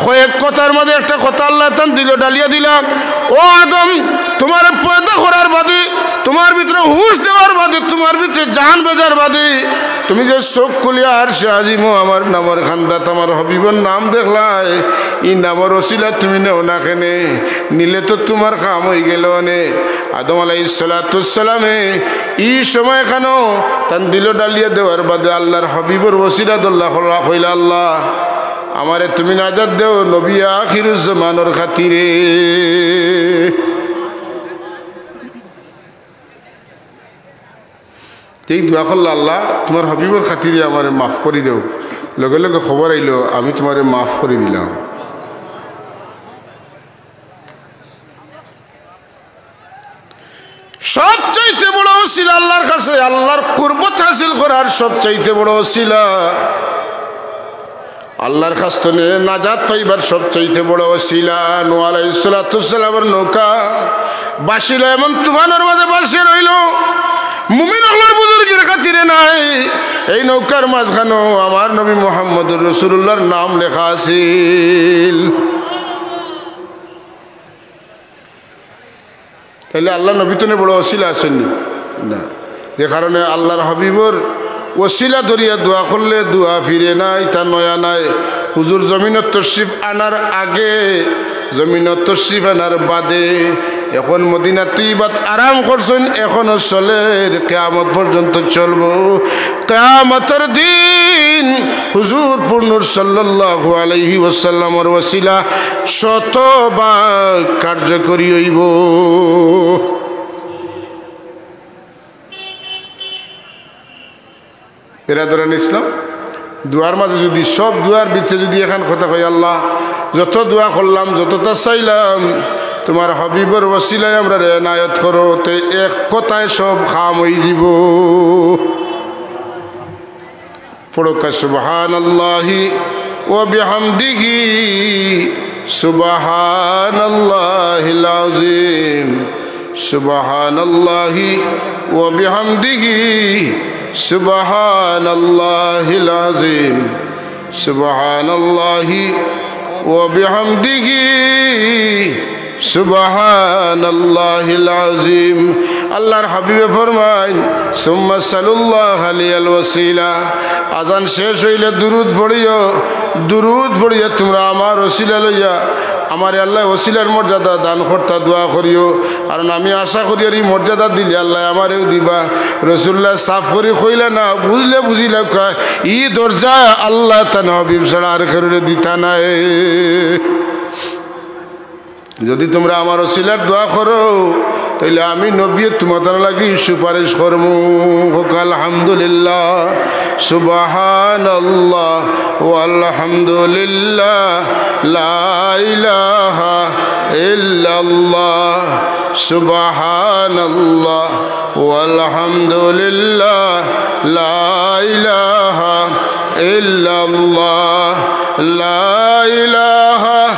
কয়েক কথার মাঝে একটা কথা আল্লায় তান দিলো ডালিয়া দিলা, "ও আদম, তুমারে পয়দা করার বাদে, তুমার ভিতরে হুশ দেওয়ার বাদে, তুমার ভিতরে জান বেজার বাদে, তুমি যে চউখ খুলিয়া আরশে আজিমো আমার নামর কান্দাত আমার হাবিবর নাম দেখলায়, ই নামর উছিলা তুমি নেও না কেনে? নিলে তো তুমার কাম অইগেলো অনে।" আদম আলাইহিস সালাতু ওয়াস সালামে ই সময়খানো তান দিলো ডালিয়া দেওয়ার বাদে আল্লার হাবিবর উছিলা ধরলা, কইলা, "আল্লাহ, আমারে তুমি নাজাত দেও নবী আখিরুজ জামানর খাতিরে।" এই দোয়া করলা, "আল্লাহ, তুমার হাবিবর খাতিরে আমারে মাফ করি দেও।" লগে লগে খবর আইলো, "আমি তুমারে মাফ করি দিলাম।" সবচাইতে বড় ওসিলা আল্লাহর কাছে, আল্লাহর কুরবত হাসিল করার সবচাইতে বড় ওসিলা, আল্লাহর কাছ তনে নাজাত পাইবার সবচাইতে বড় ওসিলা। নূহ আলাইহিস সালাতু ওয়াস সালামর নৌকা ভাসিল, এমন তুফানর মাঝে ভাসি রইল। মুমিন অকলর বুজুর্গির খাতিরে নাই, এই নৌকার মাঝখানো আমার নবী মুহাম্মদুর রাসূলুল্লাহর নাম লেখা আছিল। তাইলে আল্লাহর নবী তনে বড় ওসিলা আছইন নি? না। যে কারণে আল্লাহর হাবিবর ওসিলা ধরিয়া দোয়া করলে দোয়া ফিরে না, ইতা নয়া নায়। হুজুর জমিনো তশরিফ আনার আগে, জমিনো তশরিফ আনার বাদে, এখন মদিনা তৈয়বাত আরাম করছইন, এখনো চলের, কিয়ামত পর্যন্ত চলবো। কিয়ামতর দিন হুজুর পুরনূর সাল্লাল্লাহু আলাইহি ওয়াসাল্লামর ওসিলা শতভাগ কার্যকরী অইবো। বেরাদরান ইসলাম, দোয়ার মাঝে যুদি সব দোয়ার ভিতরে যুদি এখান কথা কই, "আল্লাহ, যত দোয়া করলাম, যততা চাইলাম, তুমার হাবিবর ওসিলায় আমরারে এনায়েত করো", তে এক কথায় সব কাম অইযিবো। পড়উক্কা, সুবহানাল্লাহি ওয়া বিহামদিহি, সুবহানাল্লাহিল আযীম, সুবহানাল্লাহি ওয়া বিহামদিহি, সুবহানাল্লাহিল আযীম, সুবহানাল্লাহি ওয়া বিহামদিহি, সুবহানাল্লাহিল আযীম। আল্লাহর হাবিবে ফরমাইন, "সুম্মা সালুল্লাহা লিয়াল ওয়াসিলা।" আজান শেষ অইলে দুরুদ পড়িও, দুরুদ পড়িয়া তুমরা আমার ওসিলা লইয়া আমারে আল্লায় ওসিলার মর্যাদা দান করতা দোয়া করিও, কারণ আমি আশা করি আর ই মর্যাদা দিলে আল্লায় আমারেও দিবা। রাসুলুল্লায় সাফ করি কইলা না, বুঝলে বুঝিলাউক্কা, ই দরজা আল্লাহ তান হাবিব ছাড়া আর কেউরে দিতা নায়। যুদি তুমরা আমার ওসিলার দোয়া করো, তাইলে আমি নবীয়ে তুমাতার লাগি সুপারিশ করমু। কউক্কা আলহামদুলিল্লাহ, সুবহানাল্লাহ, ওয়ালহামদুলিল্লাহ, লা ইলাহা ইল্লাল্লাহ, সুবহানাল্লাহ, ওয়ালহামদুলিল্লাহ, লা ইলাহা ইল্লাল্লাহ, লা ইলাহা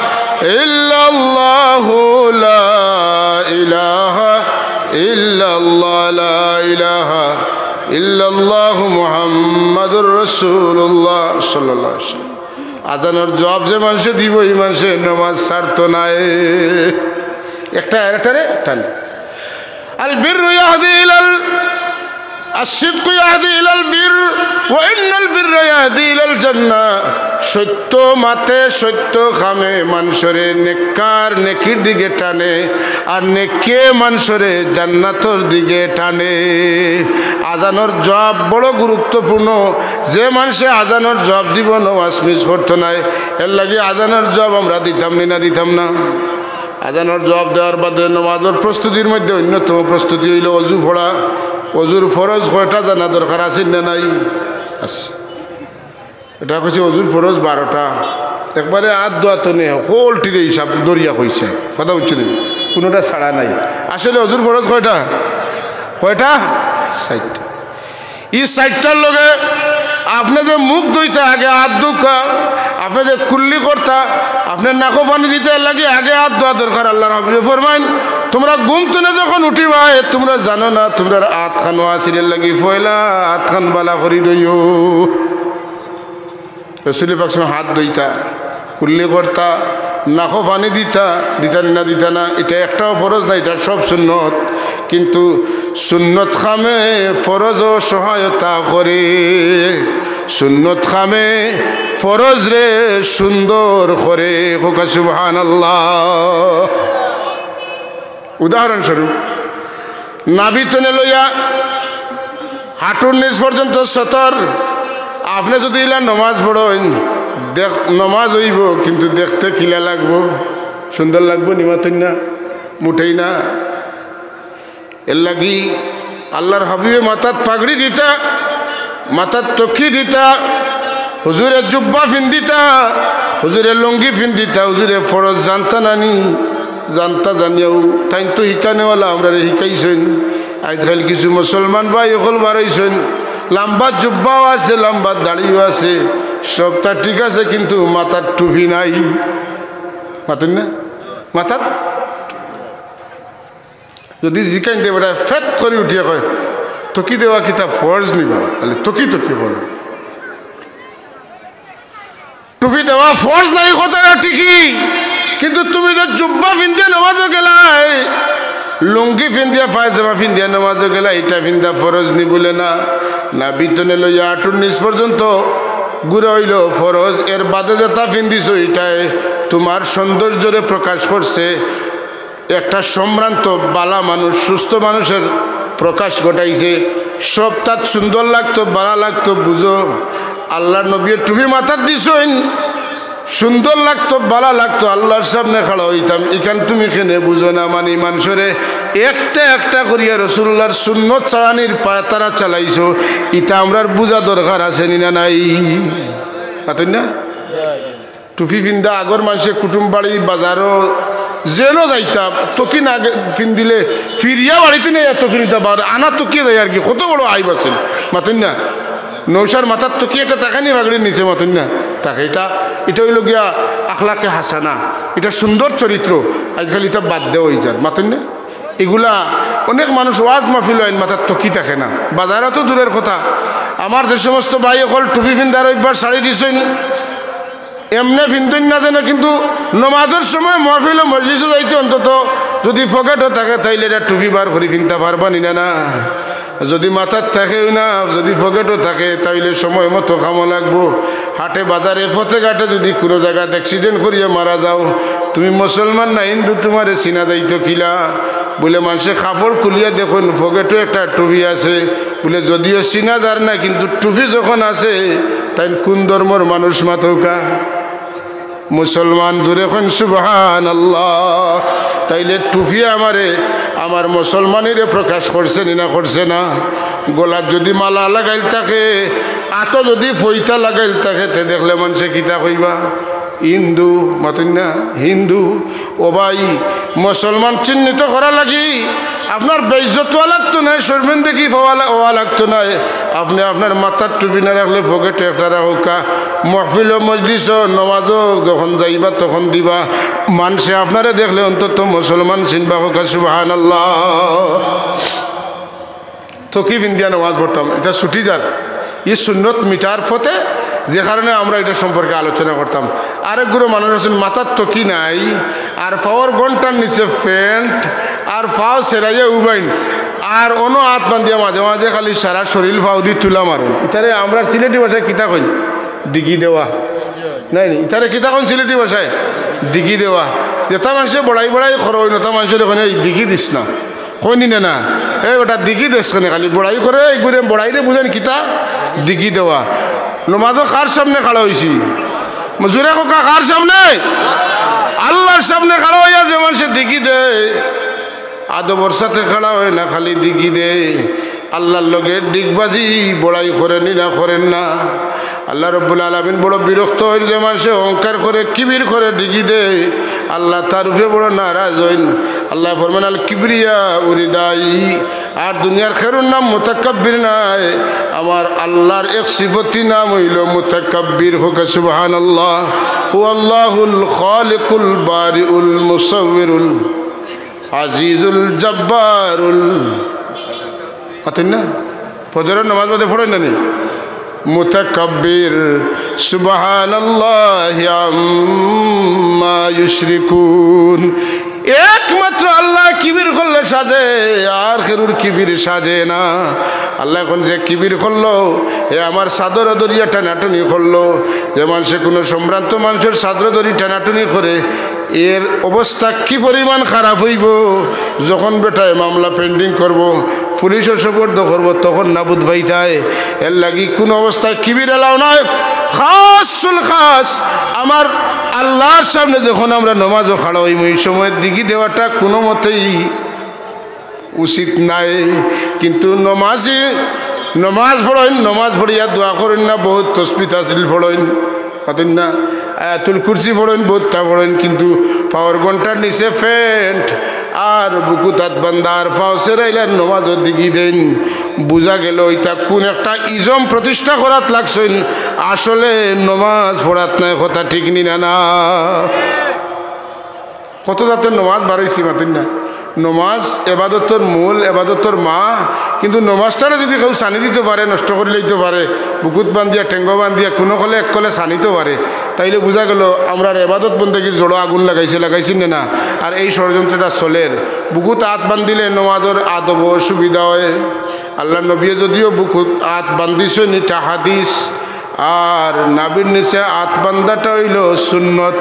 ইল্লাল্লাহু, লা ইলাহা ইল্লাল্লাহ, লা ইলাহা ইল্লাল্লাহু মুহাম্মাদুর রাসূলুল্লাহ সাল্লাল্লাহু আলাইহি ওয়াসাল্লাম। আজানর জবাব যে মানষে দিবো, ই মানষে নমাজ ছাড়তো নায়। একটা আরেকটারে টান। আল বিররু ইয়াহদি ইলাল, আস সিদকু ইয়াহদি ইলাল বির, ওয়া ইন্নাল বিররা ইয়াহদি ইলাল জান্নাহ। সত্য মাতে, সত্য কামে মানষরে নেককার, নেকির দিকে টানে, আর নেকিয়ে মানষরে জান্নাতর দিকে টানে। আজানর জবাব বড় গুরুত্বপূর্ণ। যে মানষে আজানর জবাব দিবো, নমাজ মিস করতো নায়। এরলাগি আজানর জবাব আমরা দিতাম নি না, দিতাম না? আজানর জবাব দেওয়ার বাদে নমাজর প্রস্তুতির মধ্যে অন্যতম প্রস্তুতি অইলো অজু পড়া। অজুর ফরজ কয়টা জানা দরকার আছে না নাই? আছে। ইটা কইছে অজুর ফরজ বারোটা। একবারে আত ধোয়া তনে হকলটিরে হিসাব ধরিয়া কইছে, কথা বুঝছো নি? কুনুটা ছাড়া নাই। আসলে অজুর ফরজ কয়টা? কয়টা? চাইরটা। ই চাইরটার লগে আপনে যে মুখ ধুইতা, আগে আত ধুকা, আপনে যে কুল্লি করতা, আপনে নাকো পানি দিতা, এরলাগি আগে আত ধোয়া দরকার। আল্লাহর হাবিবে ফরমাইন, "তুমরা ঘুম তনে যখন উঠিবায়, তুমরা জানো না তুমরার আতখানো আছিল, এরলাগি পয়লা আতখান বালা করি ধইও।" রসুল পাক সাল্লাল্লাহু আলাইহি ওয়াসাল্লাম হাত ধুইতা, কুল্লি করতা, নাকো পানি দিতা, দিতা নি না দিতা না, ইটা একটাও ফরজ না, ইটা সব সুন্নত। কিন্তু সুন্নত কামে ফরজও সহায়তা করে, সুন্নত কামে ফরজরে সুন্দর করে। কউক্কা সুবহানাল্লাহ। উদাহরণস্বরূপ, নাভি তনে লইয়া হাঁটুর নিচ পর্যন্ত সতর। আপনে যুদি ইলা নমাজ পড়ইন, দেখ, নমাজ অইবো, কিন্তু দেখতে কিলা লাগবো? সুন্দর লাগবো নি? মাতইন না, মুটেই না। এরলাগি আল্লাহর হাবিবে মাথাত পাগড়ি দিতা, মাথাত টুপি দিতা, হুজুরে জুব্বা ফিন্দিতা, হুজুরে লুঙ্গি ফিন্দিতা, হুজুরে ফরজ জানতা নানি, জানতা জানিয়াও তাইন তো হিকানেওয়ালা আমরারে হিকাইছইন। আইজকাইল কিছু মুসলমান ভাই অকল বারইছইন, লাম্বা জুব্বাও আছে, লাম্বা দাড়িও আছে, সবতা ঠিক আছে, কিন্তু মাথাত টুপি নাই। মাতইন না? মাথাত যুদি জিকাইন দে বেটায় ফেত করি উঠিয়া কয়, "টুপি দেওয়া কিতা ফরজ নি বা?" খালি টুপি টুপি করে। টুপি দেওয়া ফরজ নায়, কথাটা ঠিকই, কিন্তু তুমি যে জুব্বা ফিন্দিয়া নামাজো গেলায়, লুঙ্গি ফিন্দিয়া, পায়জামা ফিন্দিয়া নামাজো গেলায়, ইটা ফিন্দা ফরজ নি বুলে না। নাবিতনে লইয়া আটুর নিচ পর্যন্ত গুড়া অইলো ফরজ, এর বাদে যেটা ফিন্দিছো, ইটায় তুমার সৌন্দর্যরে প্রকাশ করছে। একটা সম্ভ্রান্ত বালা মানুষ, সুস্থ মানুষের প্রকাশ ঘটাইছে। সবতাত সুন্দর লাগতো, বালা লাগতো, বুঝো। আল্লাহর নবীয়ে টুপি মাথাত দিছইন, সুন্দর লাগতো, বালা লাগতো, আল্লাহর সামনে খাড়া অইতাম। ইখান তুমি কেনে বুঝো না? মানি মানষরে একটা একটা করিয়া রসুলুল্লাহর সুন্নত ছাড়ানির পায়তারা চালাইছো, ইটা আমরার বুঝা দরকার আছে নি না নাই? মাতইন না? টুপি ফিন্দা আগর মানষে কুটুম বাড়ি, বাজারো, যেনো যাইতা, টুপি না গে-, ফিন্দিলে ফিরিয়া বাড়িত নি, টুপি নিতা বার, আনা টুপি যাই আর কি, কত বড় আইব আছিল, মাতইন না? নৌশার মাথার টুপি একটা থাকে নি পাগড়ির নিচে, মাতইন না? থাকে, ইটা, ইটা অইলো গিয়া আখলাকে হাসানা, ইটা সুন্দর চরিত্র। আইজকাইল ইটা বাদ দেওয়া অইযার, মাতইন না? ইগুলা অনেক মানুষ ওয়াজ মাহফিল অইন, মাথার টুপি থাকে না, বাজারো তো দূরের কথা। আমার যে সমস্ত ভাই অকল টুপি ফিন্দার অভ্যাস ছাড়ি দিছইন, এমনে ফিন্দইন না যেন, কিন্তু নমাজর সময় মাহফিলো মজলিসো যাইতে অন্তত যুদি পকেটো থাকে, তাইলে ইটা টুপি বার করি ফিনতা পারবা নি না? না, যুদি মাথাত থাকেও না, যুদি পকেটো থাকে, তাইলে সময় মতো খামো লাগবো। হাটে বাজারে পথে ঘাটে যুদি কুনু জাগাত accident করিয়া মারা যাও, তুমি মুসলমান না হিন্দু, তুমারে চিনা যাইতো কিলা? বুলে মানষে কাপড় খুলিয়া দেখইন, পকেটো একটা টুপি আছে। বুলে যদিও চিনা যার না, কিন্তু টুপি যখন আছে, তাইন কুন ধর্মর মানুষ মাতউক্কা? মুসলমান, জোরে কইন সুবহানাল্লাহ। তাইলে টুপিয়ে আমারে, আমার মুসলমানিরে প্রকাশ করছে নি না করছে না? গলাত যুদি মালা লাগাইল থাকে, আতো যুদি ফইতা লাগাইল থাকে, তে দেখলে মানষে কিতা কইবা? হিন্দু, মাতইন না? হিন্দু। ও ভাই, মুসলমান চিহ্নিত করা লাগি আপনার বেইজ্জত অওয়া লাগতো নায়, শরমিন্দগি পাওয়া লা-, অওয়া লাগতো নায়। আপনে আপনার মাথাত টুপি না রাখলে পকেটো একটা রাখউক্কা। মাহফিলো মজলিসো নমাজো যখন যাইবা তখন দিবা। মানষে আপনারে দেখলে অন্তত মুসলমান চিনবা, কউক্কা সুবহানাল্লাহ। টুপি ফিন্দিয়া নমাজ পড়তাম, ইটা ছুটি যার। ই সুন্নত মিটার পথে, যে কারণে আমরা ইটা সম্পর্কে আলোচনা করতাম। আরেক গুরু মানুষ আছইন, মাথাত টুপি নাই, আর পাওর ঘন্টার নিচে প্যান্ট, আর পাও ছেড়াইয়া উবাইন, আর অনো আত বান্দিয়া মাঝে মাঝে খালি সারা শরীল পাওদি তুলা মারইন। ইতারে আমরার সিলেটি ভাষায় কিতা কইন? দিগি দেওয়া। নায় নি? ইতারে কিতা কইন সিলেটি ভাষায়? দিগি দেওয়া। যেতা মানষে বড়াই বড়াই করইন, অতা মানষরে কইন, "এই দিগি দিস না।" কইন নি না? "এই বেটা, দিগি দেস কেনে?" খালি বড়াই করে, ইগুরে বড়াইরে বুঝইন কিতা? দিগি দেওয়া। নমাজো কার সামনে খাড়া অইছি? জোরে কউক্কা, কার সামনে? আল্লার সামনে খাড়া অইয়া যে মানষে দিগি দেয়, আদবর সাথে খাড়া অয় না, খালি দিগি দেয়। আল্লার লগে ডিগবাজি, বড়াই করে নি না, করেন না? আল্লা রব্বুল আলামিন বড় বিরক্ত অইন যে মানষে অহংকার করে, কিবির করে, ডিগি দেয়। আল্লা তার উপরে বড় নারাজ অইন। আল্লায় ফরমান, "আল কিবরিয়া উরিদাই।" আর দুনিয়ার কেউর নাম মুতাকাব্বির নায়। আমার আল্লার এক সিফতি নাম অইলো মুতাকাব্বির। কউক্কা সুবহানাল্লাহ। হুয়াল্লাহুল খালিকুল বারিউল মুসাউবিরুল আজিজুল জব্বারুল। মাতইন না? ফজরর নমাজ বাদে পড়ইন না নি? মুতাকাব্বির, সুবহানাল্লাহি আম্মা ইউশরিকুন। একমাত্র আল্লায় কিবির করলে সাজে, আর কেউর কিবির সাজে না। আল্লায় কইন যে কিবির করলো, হে আমার চাদর ধরিয়া টানাটুনি করলো। যে মানষে কুনু সম্ভ্রান্ত মানষর চাদর ধরি টানাটুনি করে, এর অবস্থা কি পরিমাণ খারাপ অইবো? যখন বেটায় মামলা pending করবো, পুলিশো সোপর্দ করবো, তখন না বুঝ পাইতায়। এর লাগি কুনু অবস্থায় কিবির allow নায়। খাসুল খাস, আমার আল্লার সামনে যখন আমরা নমাজো খাড়া অইমু, ই সময় দিগি দেওয়াটা কুনু মতেই উচিত নায়। কিন্তু নমাজি নমাজ পড়ইন, নমাজ পড়িয়া দোয়া করইন না, বহুত তসবি তাহলিল পড়ইন, মাতইন না, আয়াতুল কুরসি পড়ইন, বহুততা পড়ইন, কিন্তু পাওর ঘন্টার নিচে প্যান্ট আর বুকুত আত বান্দার পাও ছেড়াইলা নমাজর দিকে দেইন। বুঝা গেল ইতা কুন একটা ইজম প্রতিষ্ঠা করাত লাগছইন, আসলে নমাজ পড়াত নায়। কথা ঠিক নি না? না, কত জাতর নমাজ বারইছে, মাতইন না। নমাজ এবাদতর মূল, এবাদতর মা, কিন্তু নমাজটারে যদি কেউ ছানি দিতো পারে, নষ্ট করিলাইতো পারে, বুকুত বান্ধিয়া, টেঙ্গো বান্ধিয়া, কুনু কলে এক কলে ছানিতো পারে, তাইলে বুঝা গেল আমরার এবাদত বন্দেগির জড়ো আগুন লাগাইছে, লাগাইছইন না? না, আর এই ষড়যন্ত্রটা চলের। বুকুত আত বান্ধিলে নমাজর আদব অসুবিধা অয়। আল্লার নবীয়ে যদিও বুকুত আত বান্ধিছইন, ইটা হাদিস, আর নাভির নিচে আত বান্ধাটা অইলো সুন্নত।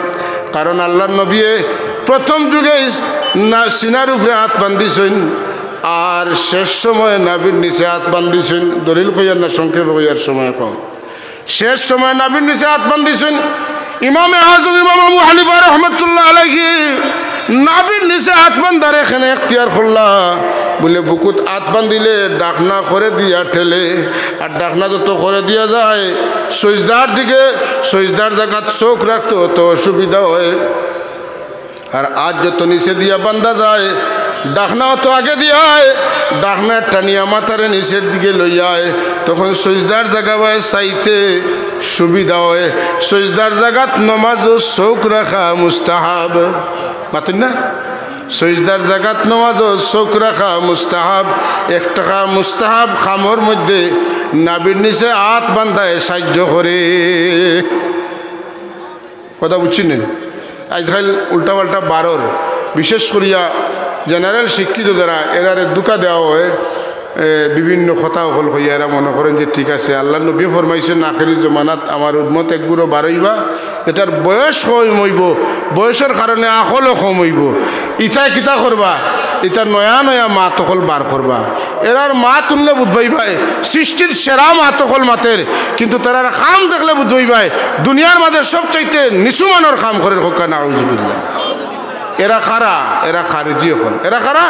কারণ আল্লার নবীয়ে প্রথম যুগে না, সিনার উপরে আত বান্ধিছইন, আর শেষ সময়ে নাভির নিচে আত বান্ধিছইন। দলিল কইয়ার না, সংক্ষেপে কইয়ার, সময় কম। শেষ সময়ে নাভির নিচে আত বান্ধিছইন। ইমামে আজম ইমাম আবু হানিফা রহমতুল্লাহ আলাইহি নাভির নিচে আত বান্ধারে কেনে এখতিয়ার করলা? বুলে বুকুত আত বান্ধিলে ডাকনা করে দিয়া ঠেলে, আর ডাকনা যত করে দিয়া যায় সইজদার দিকে, সইজদার জাগাত চউখ রাখতো অত অসুবিধা অয়। আর আত যত নিচে দিয়া বান্ধা যায়, ডাকনা অত আগে দিয়ায়, ডাকনা টানিয়া মাথারে নিচের দিকে লইয়ায়, তখন সইজদার জাগা বায় চাইতে সুবিধা অয়। সইজদার জাগাত নমাজো চউখ রাখা মুস্তাহাব। মাতইন না? সইজদার জাগাত নমাজো চউখ রাখা মুস্তাহাব। একটা মুস্তাহাব কামর মধ্যে নাভির নিচে আত বান্ধায় সাহায্য করে। কথা বুঝছইন নি? আইজকাইল উল্টাপাল্টা বারর, বিশেষ করিয়া general শিক্ষিত যারা, এরারে ধোঁকা দেওয়া অয়, এ, বিভিন্ন কথা অকল কইয়া এরা মনে করইন যে ঠিক আছে, আল্লার নবীয়ে ফরমাইছইন, আখেরি জমানাত আমার উম্মত এক গুরু বারইবা, এটার বয়স কম অইবো, বয়সর কারণে আকলও কম অইবো। ইতায় কিতা করবা? ইতা নয়া নয়া মাত অকল বার করবা। এরার মাত হুনলে বুঝবায় ভাই, সৃষ্টির সেরা মাত অকল মাতের, কিন্তু তারার কাম দেখলে বুঝবায় ভাই, দুনিয়ার মাঝে সবচাইতে নিচু মানর কাম করের। কউক্কা নাউজুবিল্লাহ। এরা কারা? এরা খারিজি অকল। এরা কারা?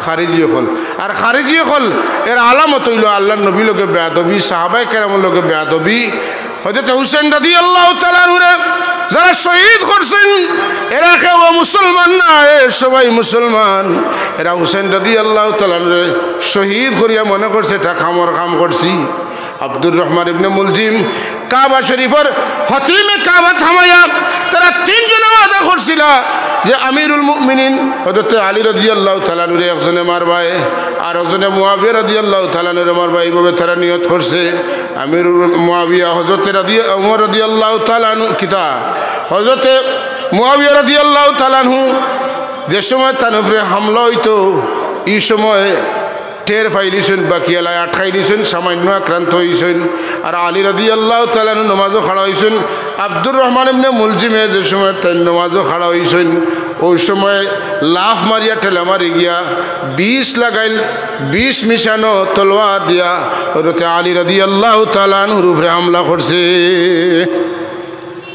খারিজি অকল। আর খারিজি অকল এর আলামত অইলো আল্লার নবীর লগে বেয়াদবি, সাহাবায়ে কেরামর লগে বেয়াদবি। হযরত হুসেন রাদিয়াল্লাহু তাআলা আনহুরে যারা শহীদ করছইন, এরা কেউ মুসলমান না, এ সবাই মুসলমান। এরা হুসেন রাদিয়াল্লাহু তাআলা আনহুরে শহীদ করিয়া মনে করছে এটা কামর কাম করছি। আব্দুর রহমান ইবনে মুলজিম কাবা শরীফর হতিমে কাবা থামাইয়া তারা তিনজনে ওয়াদা করছিলা যে আমিরুল মুমিনিন হযরতে আলী রাদিয়াল্লাহু তাআলা আনহুরে একজনে মারবায়, আর একজনে মুয়াবিয়া রাদিয়াল্লাহু তাআলা আনহুরে মারবায়। এইভাবে তারা নিয়ত করছে। আমিরুল মুয়াবিয়া হযরতে রাদি-, উমর রাদিয়াল্লাহু তাআলা আনহু কিতা? হযরতে মুয়াবিয়া রাদিয়াল্লাহু তাআলা আনহু যে সময় তান উপরে হামলা অইতো, ই সময় টের পাইলিছইন, বাকিয়ালায় আটকাইলিছইন, সামান্য আক্রান্ত অইছইন। আর আলী রাদিয়াল্লাহু তাআলা আনহু নমাজো খাড়া অইছইন। আব্দুর রহমান ইবনে মুলজিমে যে সময় তাইন নমাজো খাড়া অইছইন, ওই সময় লাফ মারিয়া ঠেলা মারি গিয়া বিষ লাগাইল, বিষ মিশানো তলোয়ার দিয়া হযরতে আলী রাদিয়াল্লাহু তাআলা আনহুর উপরে হামলা করছে।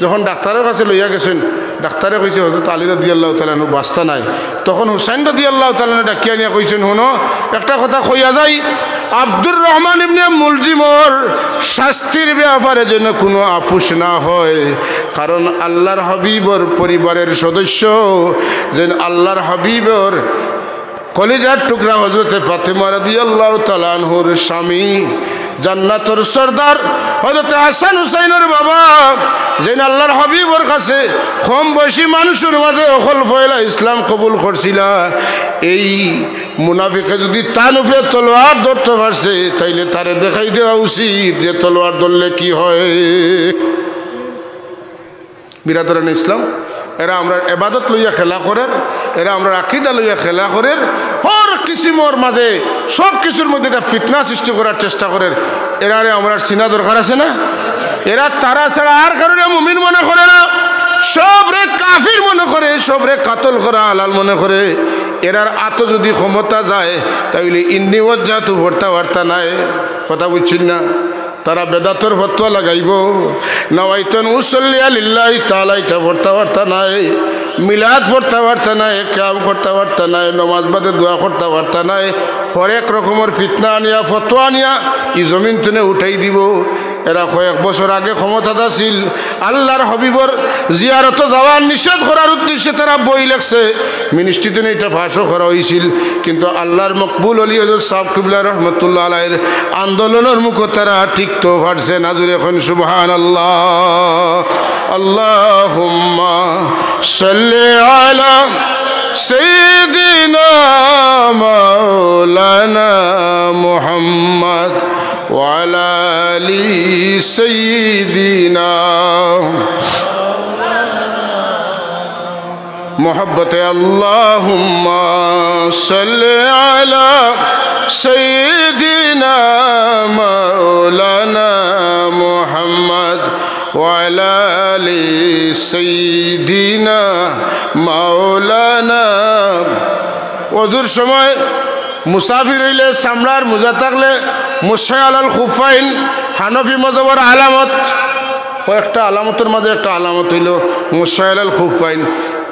যখন ডাক্তারর কাছে লইয়া গেছইন, ডাক্তারে কইছে, "হযরত আলী রাদিয়াল্লাহু তাআলা আনহু বাঁচতা নায়।" তখন হুসাইন রাদিয়াল্লাহু তাআলা আনহু ডাকিয়া আনিয়া কইছইন, "হুনো, একটা কথা কইয়া যাই, আব্দুর রহমান ইবনে মুলজিমর শাস্তির ব্যাপারে যেন কুনু আপোষ না হয়, কারণ আল্লার হাবিবর পরিবারের সদস্য, যেন আল্লার হাবিবর কলিজার টুকরা হযরতে ফাতেমা রাদিয়াল্লাহু তাআলা আনহুর স্বামী, জান্নাতর সর্দার হযরতে হাসান হুসাইনর বাবা, যেন আল্লার হাবিবর কাছে কম বয়সী মানুষর মাঝে অকল পয়লা ইসলাম কবুল করছিলা। এই মুনাফিকে যদি তান উপরে তলোয়ার ধরতো পারছে, তাইলে তারে দেখাই দেওয়া উচিত যে তলোয়ার ধরলে কি হয়।" বিরাদরানে ইসলাম, এরা আমরার এবাদত লইয়া খেলা করের, এরা আমরার আকিদা লইয়া খেলা করের, হর কিসিমর মাঝে, সব কিছুর মধ্যে একটা ফিতনা সৃষ্টি করার চেষ্টা করের। এরারে আমরার চিনা দরকার আছে না? এরা তারা ছাড়া আর কারোরে মুমিন মনে করে না, সবরে কাফির মনে করে, সবরে কাতল করা হালাল মনে করে। এরার আতো যদি ক্ষমতা যায়, তাইলে ইন্নি ওয়াজ্জাহতু পড়তা পারতা নায়। কথা বুঝছইন না? তারা বেদাতর ফতোয়া লাগাইবো, নাওয়াইতু আন উসাল্লিয়া লিল্লাহি তাআলা, ইটা পড়তা পারতা নায়। মিলাদ পড়তা পারতা নায়, কিয়াম করতা পারতা নায়, নমাজ বাদে দোয়া করতা পারতা নায়, হরেক রকমর ফিতনা আনিয়া, ফতোয়া আনিয়া ই জমিন তুনে উঠাই দিবো। এরা কয়েক বছর আগে ক্ষমতাত আছিল, আল্লার হাবিবর জিয়ারতো যাওয়ার নিষেধ করার উদ্দেশ্যে তারা বই লেখছে, ministry তুনে ইটা পাশও করা অইছিল, কিন্তু আল্লার মকবুল অলি হজরত সাব কিবলা রহমতুল্লাহ আলাইহির আন্দোলনর মুখো তারা টিকতো পারছে না। জুরে কইন সুবহানাল্লাহ। আল্লাহুম্মা সাল্লি আলা সাইয়্যিদিনা মাওলানা মুহাম্মদ ওয়া আলা আলি সাইয়্যিদিনা। মহব্বতে আল্লাহুম্মা সাল্লি আলা সাইয়্যিদিনা মাওলানা মুহাম্মদ ওয়া আলা আলি সাইয়্যিদিনা মাওলানা। অজুর সময় মুসাফির অইলে, চামড়ার মোজা থাকলে, মুসহে আলাল খুফাইন, হানফি মজহবর আলামত। কয়েকটা আলামতর মাঝে একটা আলামত অইলো মুসহে আলাল খুফাইন।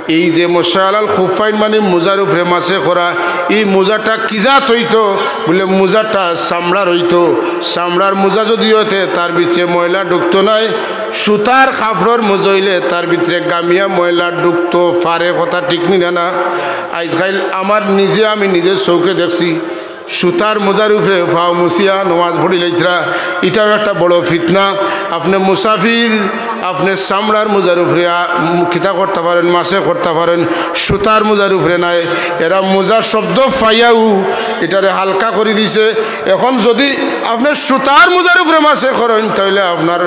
এই যে মুসহে আলাল খুফাইন মানে মোজার উপরে মাসে করা, ই মোজাটা কি জাত অইতো? বুলে, মোজাটা চামড়ার অইতো। চামড়ার মোজা যুদি অইতে, তার ভিতরে ময়লা ঢুকতো নায়। সুতার কাপড়র মোজা অইলে তার ভিতরে গামিয়া ময়লা ঢুকতো পারে, কথা ঠিক নি না? না, আইজকাইল আমার নিজে, আমি নিজে চউখে দেখছি, সুতার মোজার উপরে পাও মুছিয়া নমাজ পড়িলাইতরা, ইটাও একটা বড় ফিতনা। আপনে মুসাফির, আপনে চামড়ার মোজার উপরে আ-, মু-, কিতা করতা পারইন, মাসে করতা পারইন, সুতার মোজার উপরে নায়। এরা মোজা শব্দ পাইয়াউ ইটারে হালকা করি দিছে। এখন যুদি আপনে সুতার মোজার উপরে মাসে করইন, তাইলে আপনার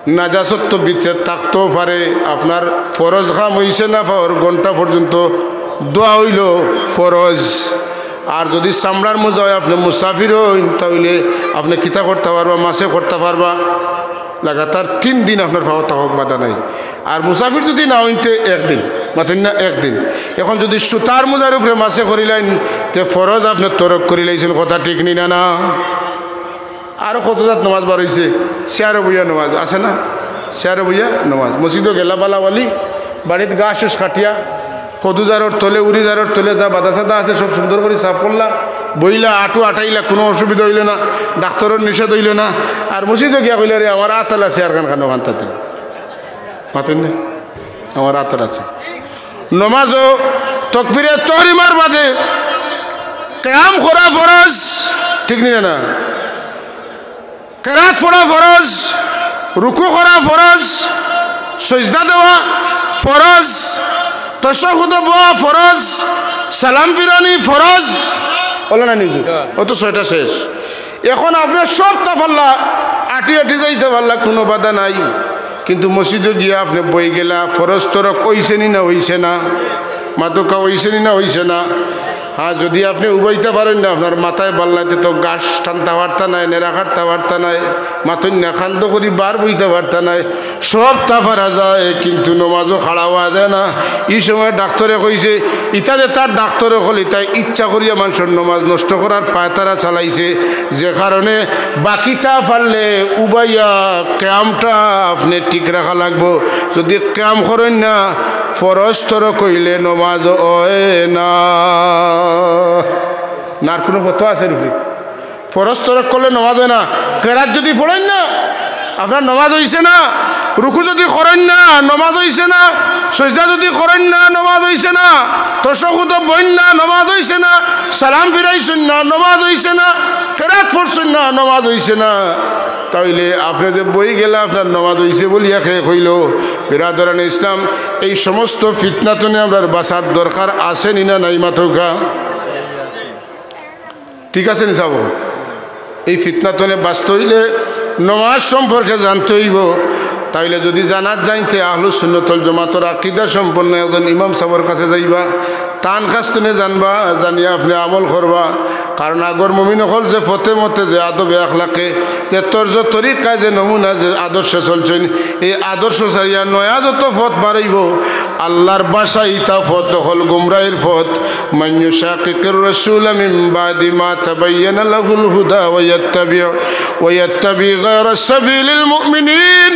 নাজাসত তো ভিতরে থাকতেও পারে, আপনার ফরজ কাম অইছে না, পাওর ঘন্টা পর্যন্ত ধোয়া অইলো ফরজ। আর যুদি চামড়ার মোজা অয়, আপনে মুসাফির অইন, তাইলে আপনে কিতা করতা পারবা, মাসে করতা পারবা, লাগাতার তিন দিন আপনার পাও থাকউক, বাধা নাই। আর মুসাফির যুদি না অইন তে একদিন, মাতইন না, একদিন। এখন যুদি সুতার মোজার উপরে মাসে করিলাইন, তে ফরজ আপনে তরক করিলাইছইন, কথা ঠিক নি না? না। আরো কত জাত নমাজ বার অইছে, চেয়ারো বইয়া নমাজ আছে না? চেয়ারো বইয়া নমাজ, মসজিদো গেলা বালা বালি, বাড়িত ঘাস উস কাটিয়া, কদু জারর তলে, উরি জারর তলে যা বাদা সাদা আছে সব সুন্দর করি সাফ করলা, বইলা, আটু আটাইলা, কুনু অসুবিধা অইলো না, ডাক্তরর নিষেধ অইলো না। আর মসজিদো গিয়া কইলা, "রে, আমার আতাল আছে, আর কান কানো কান্তাতে।" মাতইন না? আমার আতাল আছে। নমাজো তকবিরে তহরিমার বাদে কিয়াম করা ফরজ, ঠিক নি না? না, কেরাত পড়া ফরজ, রুকু করা ফরজ, সজদা দেওয়া ফরজ, তশাহুদো বওয়া ফরজ, সালাম ফিরানি ফরজ। অইলো না নি? অউ তো ছয়টা শেষ। এখন আপনে সবতা পারলা, আটি আটি যাইতা পারলা, কুনু বাধা নাই। কিন্তু মসজিদো গিয়া আপনে বই গেলা, ফরজ তরক অইছে নি না অইছে না? মাতউক্কা, অইছে নি না অইছে না? হ্যাঁ, যুদি আপনে উবাইতা পারইন না, আপনার মাথায় বাল্লাইতে তো ঘাস টানতা পারতা নায়, নেড়া কাটতা পারতা নায়, মাতইন না, কান্দো করি বার বইতা পারতা নায়, সবতা পারা যায়, কিন্তু নমাজো খাড়া অওয়া যায় না। ই সময় ডাক্তরে কইছে, ইতা যে তার ডাক্তরে কইলে, তাই ইচ্ছা করিয়া মানষর নমাজ নষ্ট করার পায়তারা চালাইছে, যে কারণে বাকিতা পারলে উবাইয়া কিয়ামটা আপনে ঠিক রাখা লাগবো। যুদি কিয়াম করইন না, ফরজ তরক অইলে নমাজ অয় না। না আর কুনু ফতোয়া আছে এর উপরে? ফরজ তরক করলে নমাজ অয় না। কেরাত যুদি পড়ইন না, আপনার নমাজ অইছে না। রুকু যুদি করইন না, নমাজ অইছে না। সজদা যুদি করইন না, নমাজ অইছে না। তশাহুদো বইন না, নমাজ অইছে না। সালাম ফিরাইছইন না, নমাজ অইছে না। কেরাত পড়ছইন না, নমাজ অইছে না। তাইলে আপনে যে বই গেলা, আপনার নমাজ অইছে বলিয়া কে কইলো? বেরাদরানে ইসলাম, এই সমস্ত ফিতনা তনে আমরার বাঁচার দরকার আছে নি না নাই? মাতউক্কা। ঠিক আছে নি সাব? এই ফিতনা তনে বাঁচতে অইলে নমাজ সম্পর্কে জানতে অইবো। তাইলে যুদি জানাত যাইন তে আহলুস সুন্নাত ওয়াল জামাতর আকিদা সম্পন্ন একজন ইমাম সাবর কাছে যাইবা, তান কাছ তনে জানবা, জানিয়া আপনে আমল করবা। কারণ আগর মুমিন অকল যে ফতে মতে, যে আদবে আখলাকে, যে তর্জ তরিকায়, যে নমুনা, যে আদর্শে চলছইন, এই আদর্শ ছাড়িয়া নয়া যত ফত বার অইবো, আল্লার ভাষায় ইতা ফত অকল গুমরাহির ফত। من يشاقق الرسول من بعد ما تبين له الهدى ويتبع، ويتبع غير سبيل المؤمنين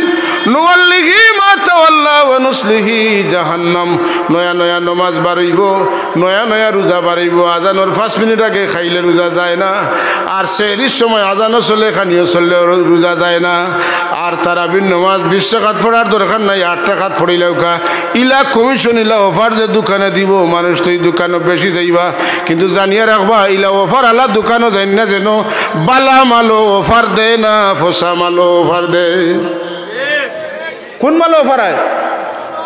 نوله ما تولى ونصله নাসলিহি জাহান্নাম।" নয়া নয়া নমাজ বারইবো, নয়া নয়া রোজা বারইবো। আজানর পাঁচ মিনিট আগে খাইলে রোজা যায় না। আর সেহরির সময় আজানও চলে, খানিও চললে রো-, রোজা যায় না। আর তারাবির নমাজ বিশ রাকাত পড়ার দরকার নাই, আট রাকাত পড়িলাউক্কা। ইলা কমিশন, ইলা অফার যে দোকানে দিবো, মানুষ তো ই দোকানো বেশি যাইবা। কিন্তু জানিয়া রাখবা, ইলা অফার আলা দোকানো যাইন না যেন, বালা মালো অফার দেয় না, ফসা মালো অফার দেয়। কোন মালো অফার আয়?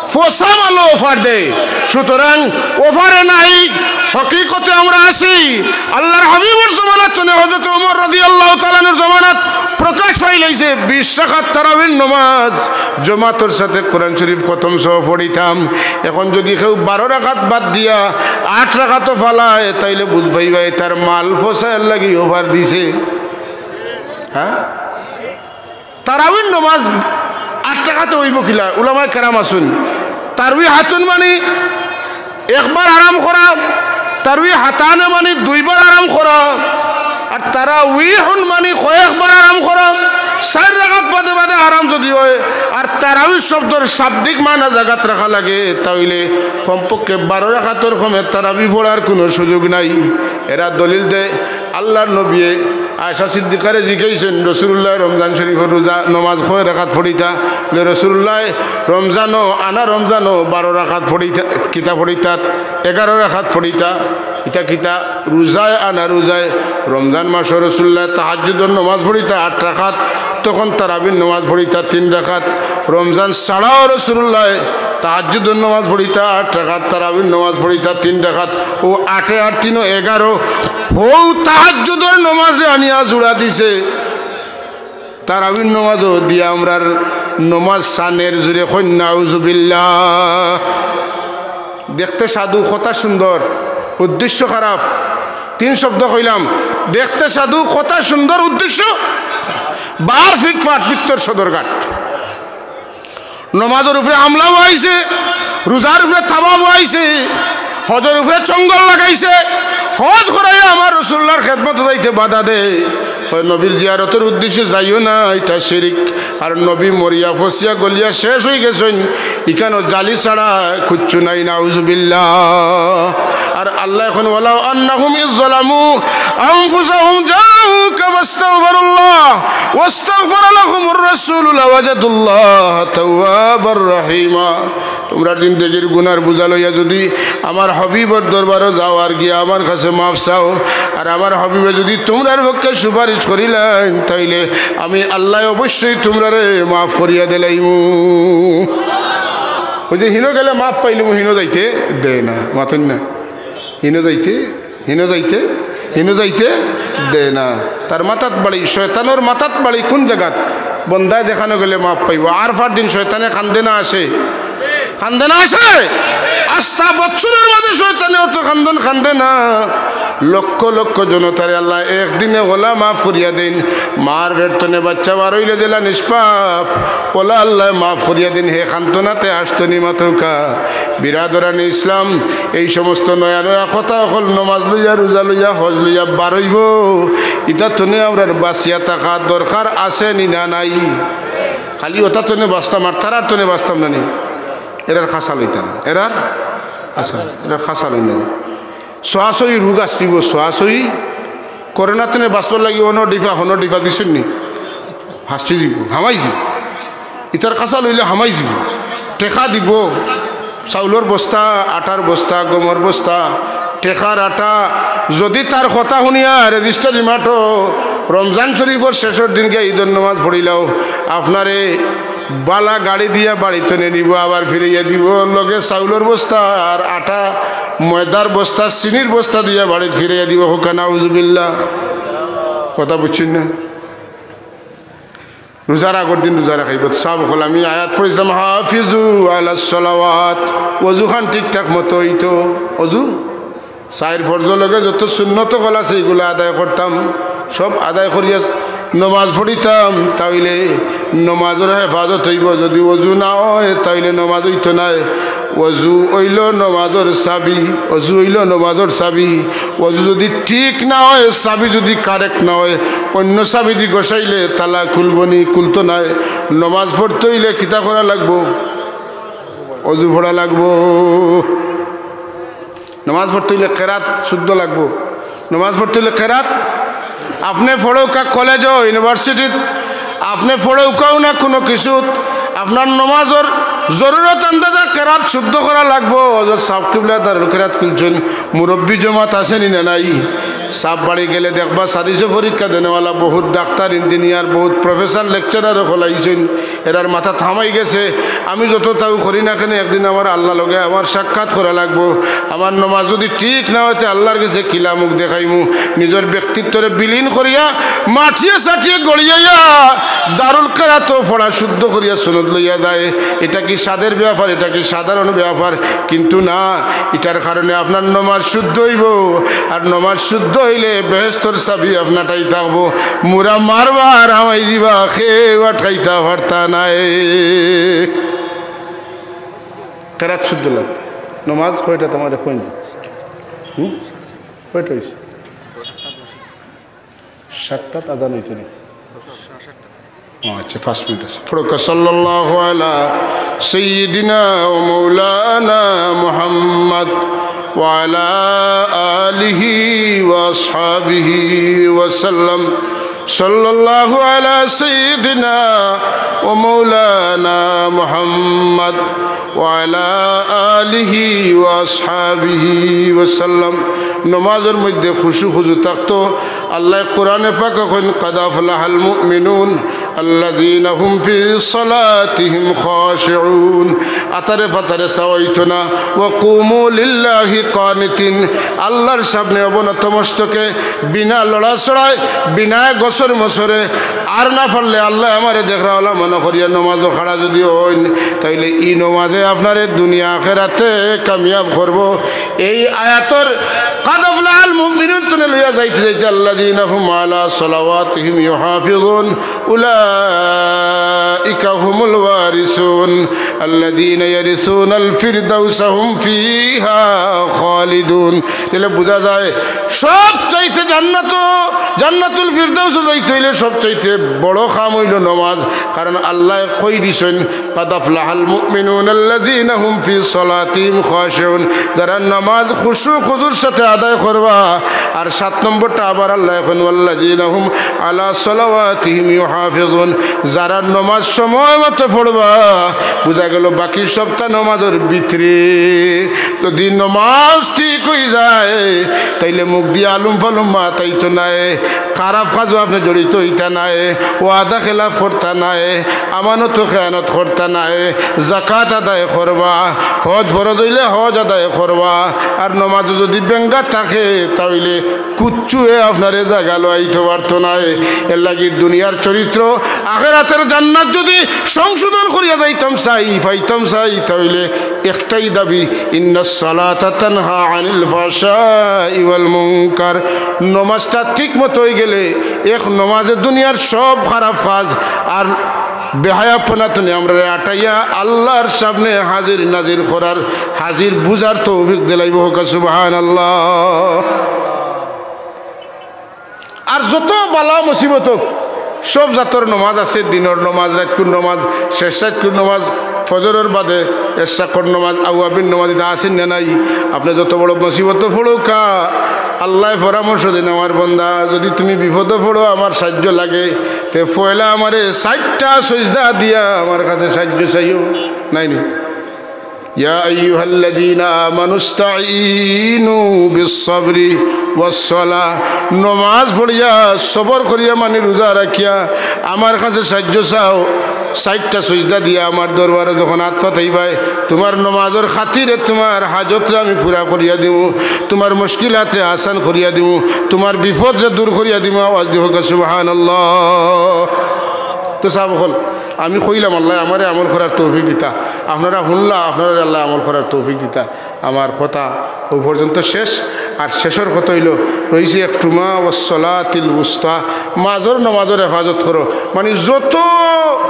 ফসা মালো অফার দেয়। সুতরাং অফারে নাই, হকিকতে আমরা আছি। আল্লাহর হাবিবর জমানাত তনে হযরত ওমর রাদিয়াল্লাহু তাআলা আনহুর জমানাত প্রকাশ পাইলাইছে বিশ রাকাত তারাবির নমাজ জমাতর সাথে কোরআন শরীফ খতম সহ পড়িতাম। এখন যদি কেউ বারো রাকাত বাদ দিয়া আট রাকাতও ফালায়, তাইলে বুঝ পাইবা তার মাল ফসার লাগি অফার দিছে। হ্যাঁ? তারাবির নমাজ আট রাকাতে অইবো কিলা? উলামায়ে কেরাম আছইন। তারাবিহাতুন মানি একবার আরাম করা, তারাবিহাতানে মানি দুইবার আরাম করা, আর তারাবিহুন মানি কয়েকবার আরাম করা, চাইর রাকাত বাদে বাদে আরাম যদি অয়, আর তারাবি শব্দর শাব্দিক মানা জাগাত রাখা লাগে, তা অইলে কমপক্ষে বারো রাকাতর কমে তারাবি পড়ার কুনু সুযোগ নাই। এরা দলিল দেয়, আল্লাহর নবিয়ে আয়েশা সিদ্দিকারে জিকাইছইন, "রাসূলুল্লাহ রমজান শরীফর রোজা নমাজ কয় রাকাত পড়িতা?" বলে, "রাসূলুল্লাহ রমজানো, আনা রমজানো বারো রাকাত পড়িতা, কিতা পড়িতা, এগারো রাকাত পড়িতা।" ইটা কিতা? রোজায় আনা রোজায় রমজান মাসো রাসূলুল্লাহ তাহাজ্জুদর নমাজ পড়িতা আট রাকাত, তখন তারাবির নমাজ পড়িতা তিন রাকাত। রমজান ছাড়াও রাসূলুল্লাহ তাহাজ্জুদর নমাজ পড়িতা আট রাকাত, তারাবির নমাজ পড়িতা তিন রাকাত। ও আটে আর তিনো এগারো, হউ তাহাজ্জুদর নমাজরে আনিয়া জুড়া দিছে। তারাবির নমাজও দিয়া আমরার নমাজ সানের, জুরে কইন নাউজুবিল্লাহ। দেখতে সাধু, কথা সুন্দর, উদ্দেশ্য খারাপ। তিন শব্দ কইলাম, দেখতে সাধু, কথা সুন্দর, উদ্দেশ্য বার ফিটফাট, ভিতর সদরঘাট। নমাজর উপরে হামলাও আইছে, রোজার উপরে তামামও আইছে, হজর উপরে চঙ্গল লাগাইছে। হজ করাইয়া আমার রাসূলুল্লাহর খেদমতো যাইতে বাধা দেয়, কয়, "নবীর জিয়ারতর উদ্দেশ্যে যাইও না, ইটা শিরিক।" আর নবী মরিয়া ফসিয়া গলিয়া শেষ অইগেছইন, ইখানো জালি ছাড়া কুচ্ছু নাই, নাউজুবিল্লাহ। আর আল্লায় কইন, "ওয়ালাউ আন্নাহুম ইয যালামু আনফুসাহুম জাউকা ফাস্তাগফিরুল্লাহ ওয়াস্তাগফারা লাহুমুর রাসূলু লাওয়াজাদুল্লাহা তাওয়াবার রাহিমা।" তুমরার জিন্দেগির গুনার বুঝা লইয়া যুদি আমার হাবিবর দরবারো যাও আর গিয়া আমার কাছে মাফ চাও, আর আমার হাবিবে যুদি তুমরার পক্ষে সুপারিশ করিলাইন, তাইলে আমি আল্লায় অবশ্যই তুমরারে মাফ করিয়া দিলাইমু। ওই যে হিনো গেলে মাফ পাইলিমু, হিনো যাইতে দেয় না, মাতইন না। হিনো যাইতে, হিনো যাইতে, হিনো যাইতে দেয় না। তার মাথাত বাড়ি, শয়তানর মাথাত বাড়ি কোন জাগাত? বন্দায় যেখানো গেলে মাফ পাইবো। আরফার দিন শয়তানে কান্দে না আসে? কান্দে না আসে? আস্তা বছরর মাঝে শয়তানে অত কান্দন কান্দে না। লক্ষ লক্ষ জনতারে আল্লায় একদিনে ওলা মাফ করিয়া দেইন। মার পেট তনে বাচ্চা বার অইলে যেলা নিষ্পাপ, ওলা আল্লায় মাফ করিয়া দেইন। হে কান্দনাতে আসতো নি মাতউক্কা। বিরাদরানে ইসলাম, এই সমস্ত নয়া নয়া কথা অকল নমাজ লইয়া, রোজা লইয়া, হজ লইয়া বারইবো, ইতা তনে আমরার বাঁচিয়া থাকা দরকার আছে নি না নাই? খালি ওটা তনে বাঁচতাম আর তারার তনে বাঁচতাম না নি? এরার খাসা লইতা না, এরার খাসা, এরার খাসা লই না। সোয়াসই রোগ আসিব, সোয়াসই করোনা তনে বাঁচবার লাগি অনো ডিফা, হনো ডিফা দিছইন নি? হাসি যিব, হামাই যিব। ইতার খাসা লইলে হামাই যিব। টেকা দিব, চাউলর বস্তা, আটার বস্তা, গমর বস্তা, টেকার আটা। যদি তার কথা হুনিয়া রেজিস্টারি মাঠো রমজান শরীফর শেষর দিন গিয়া ঈদর নমাজ পড়িলাও, আপনারে বালা গাড়ি দিয়া বাড়িত নিয়া নিব, আবার ফিরাইয়া দিব, লগে চাউলর বস্তা আর আটা, ময়দার বস্তা, চিনির বস্তা দিয়া বাড়িত ফিরাইয়া দিব। কউক্কা নাউজুবিল্লাহ। কথা বুঝছইন না? রোজার আগর দিন রোজা রাখাইব। তো সাব অকল, আমি আয়াত পড়ছিলাম, "হাফিজু আলাস সালাওয়াত।" অজুখান ঠিকঠাক মতো অইতো। অজু, চাইর ফরজর লগে যত সুন্নত অকল আছে, ইগুলা আদায় করতাম। সব আদায় করিয়া নমাজ পড়িতাম, তা অইলে নমাজর হেফাজত অইব। যদি অজু না অয়, তা অইলে নমাজ অইতো নায়। অজু অইলো নমাজর চাবি, অজু অইলো নমাজর চাবি। অজু যদি ঠিক না অয়, চাবি যদি correct না অয়, অইন্য চাবিদি ঘষাইলে তালা খুলবো নি? খুলতো নায়। নমাজ পড়তে অইলে কিতা করা লাগবো? অজু পড়া লাগবো। নমাজ পড়তে অইলে কেরাত শুদ্ধ লাগবো। নমাজ পড়তে অইলে কেরাত, আপনে পড়উক্কা কলেজো, ইউনিভার্সিটিত, আপনে পড়উক্কাও না কুনু কিছুত, আপনার নমাজর জরুরত আন্দাজা কেরাত শুদ্ধ করা লাগবো। হজরত সাব কিবলা দারুল কেরাত খুলছইন, মুরব্বি জমাত আছে নি না নাই? সাব বাড়ি গেলে দেখবা, সাদিসে পরীক্ষা দেনেওয়ালা বহুত ডাক্তার, ইঞ্জিনিয়ার, বহুত প্রফেসর, লেকচারার অকল আইছইন। এরার মাথাত হামাই গেছে, আমি যত তাও করি না কেনে, একদিন আমার আল্লার লগে আমার সাক্ষাৎ করা লাগবো। আমার নমাজ যুদি ঠিক না অয়, তে আল্লার গেছে কিলা মুখ দেখাইমু? নিজর ব্যক্তিত্বরে বিলীন করিয়া, মাটিয়ে সাটিয়ে গড়িয়াইয়া, দারুল কেরাতো পড়া শুদ্ধ করিয়া সনদ লইয়া যায়। ইটা কি সাধের ব্যাপার? ইটা কি সাধারণ ব্যাপার? কিন্তু না, ইটার কারণে আপনার নমাজ শুদ্ধ অইবো। আর নমাজ শুদ্ধ অইলে বেহেস্তর চাবি আপনাটাই থাকবো। মুরা মারবা আর হামাই দিবা, কেউ আটকাইতা পারতা নায়। কেরাত শুদ্ধ লাগবো। নমাজ কয়টা তুমারে কইন? হুম? কয়টা অইছে? সাতটাত আজান অইতো নি? ও আচ্ছা, পাঁচ মিনিট আছে। পড়উক্কা, সাল্লাল্লাহু আলা সাইয়্যিদিনা ওয়া মাওলানা মুহাম্মদ ওয়া আলা আলিহি ওয়া আসহাবিহি ওয়া সাল্লাম। সাল্লাল্লাহু আলা সাইয়্যিদিনা ওয়া মাওলানা মুহাম্মদ ওয়া আলা আলিহি ওয়া আসহাবিহি ওয়া সাল্লাম। নমাজর মধ্যে খুশু খুজু থাকতো। আল্লায় কোরআনে পাকে কইন, "কাদ আফলাহাল মুমিনুন আল্লাযীনা হুম ফি সালাতিহিম খাশিউন।" আতারে ফাতারে চাওয়া অইতো না। "ওয়া কুমু লিল্লাহি কানিতিন।" আল্লার সামনে অবনত মস্তকে বিনা লড়াচড়ায়, বিনা গছর মছরে, আর না পারলে আল্লায় আমারে দেখরাওয়ালা মনো করিয়া নমাজো খাড়া যুদি অইন, তাইলে ই নমাজে আপনারে দুনিয়া আখেরাতে কামিয়াব করবো। এই আয়াতর কাদ আফলাহাল মুমিনুন তুনে লইয়া যাইতে যাইতে আল্লাযীনা হুম আলা সালাওয়াতিহিম ইউহাফিজুন উলাইকা হুমুল ওয়ারিসুন আল্লাযীনা ইয়ারিসুনাল ফিরদাউসা হুম ফিহা খালিদুন। তাইলে বুঝা যায়, সব চাইতে জান্নাত, জান্নাতুল ফিরদাউসো যাইতে অইলে সব চাইতে বড় কাম অইলো নমাজ। কারণ আল্লায় কই দিছইন, "কাদ আফলাহাল মুমিনুন আল্লাযীনা হুম ফি সালাতিহিম খাশিউন।" যারা নমাজ খুশু খুজুর সাথে আদায় করবা। আর সাত নম্বরটা আবার আল্লায় কইন, "ওয়াল্লাযীনা হুম আলা সালাওয়াতিহিম ইউহাফিজুন।" যারা নমাজ সময় মতো পড়বা, বুঝা গেল বাকি সবটা নমাজর ভিতরে। যুদি নমাজ ঠিক অই যায়, তাইলে মুখ দিয়া আলুম ফালুম মাত আইতো নায়, খারাপ কাজো আপনে জড়িত অইতা নায়, ওয়াদা খেলাফ করতা নায়, আমানতো খেয়ানত করতা নায়, জাকাত আদায় করবা, হজ ফরজ অইলে হজ আদায় করবা। আর নমাজো যুদি বেঙ্গা থাকে, তাইলে কুচ্ছুয়ে আপনারে জাগালো আইতো পারতো নায়। এরলাগি দুনিয়ার চরিত্র, আখেরাতের জান্নাত যুদি সংশোধন করিয়া যাইতাম চাই, পাইতাম চাই, তাইলে একটাই দাবি, "ইন্নাস সালাতা তানহা আনিল ফাহশাই ওয়াল মুনকার।" নমাজটা ঠিক মতো অই গেলে, এক নমাজে দুনিয়ার সব খারাপ কাজ আর বেহায়াপনা তুনে আমরারে আটাইয়া আল্লার সামনে হাজির নাজির করার, হাজির বুঝার তৌফিক দিলাইবো। কউক্কা সুবহানাল্লাহ। আর যত বালা মুসিবত অউক, সব জাতর নমাজ আছে, দিনর নমাজ, রাইতকুর নমাজ, শেষ রাইতকুর নমাজ, ফজরর বাদে, এশরাকর নমাজ, আওয়াবিন নমাজ, ইতা আছে না নাই? আপনে যত বড় মুসিবতো পড়উক্কা, আল্লায় পরামর্শ দেইন, "আমার বন্দা, যুদি তুমি বিপদো পড়ো, আমার সাইয্য লাগে, তে পয়লা আমারে চাইরটা সইজদা দিয়া আমার কাছে সাইয্য চাইও।" নায় নি? ইয়া আইয়ুহাল্লাযীনা আমানুস্তাঈনু বিস-সাবরি ওয়াস-সালাহ। নমাজ পড়িয়া, সবর করিয়া, মানি রোজা রাখিয়া আমার কাছে সাইয্য চাও। চাইরটা সইজদা দিয়া আমার দরবারো যখন আত পাতাইবায়, তুমার নমাজর খাতিরে তুমার হাজতরে আমি পুরা করিয়া দিমু, তুমার মুশকিলাতরে আসান করিয়া দিমু, তুমার বিপদরে দূর করিয়া দিমু। আওয়াজ দি কউক্কা সুবহানাল্লাহ। তো সাব অকল, আমি কইলাম আল্লায় আমারে আমল করার তৌফিক দিতা, আপনারা হুনলা, আপনারারে আল্লায় আমল করার তৌফিক দিতা। আমার কথা অউ পর্যন্ত শেষ। আর শেষর কথা অইলো, রইছে একটু, মা ওয়াসসালাতিল উস্তা, মাজর নমাজর হেফাজত করো। মানি যত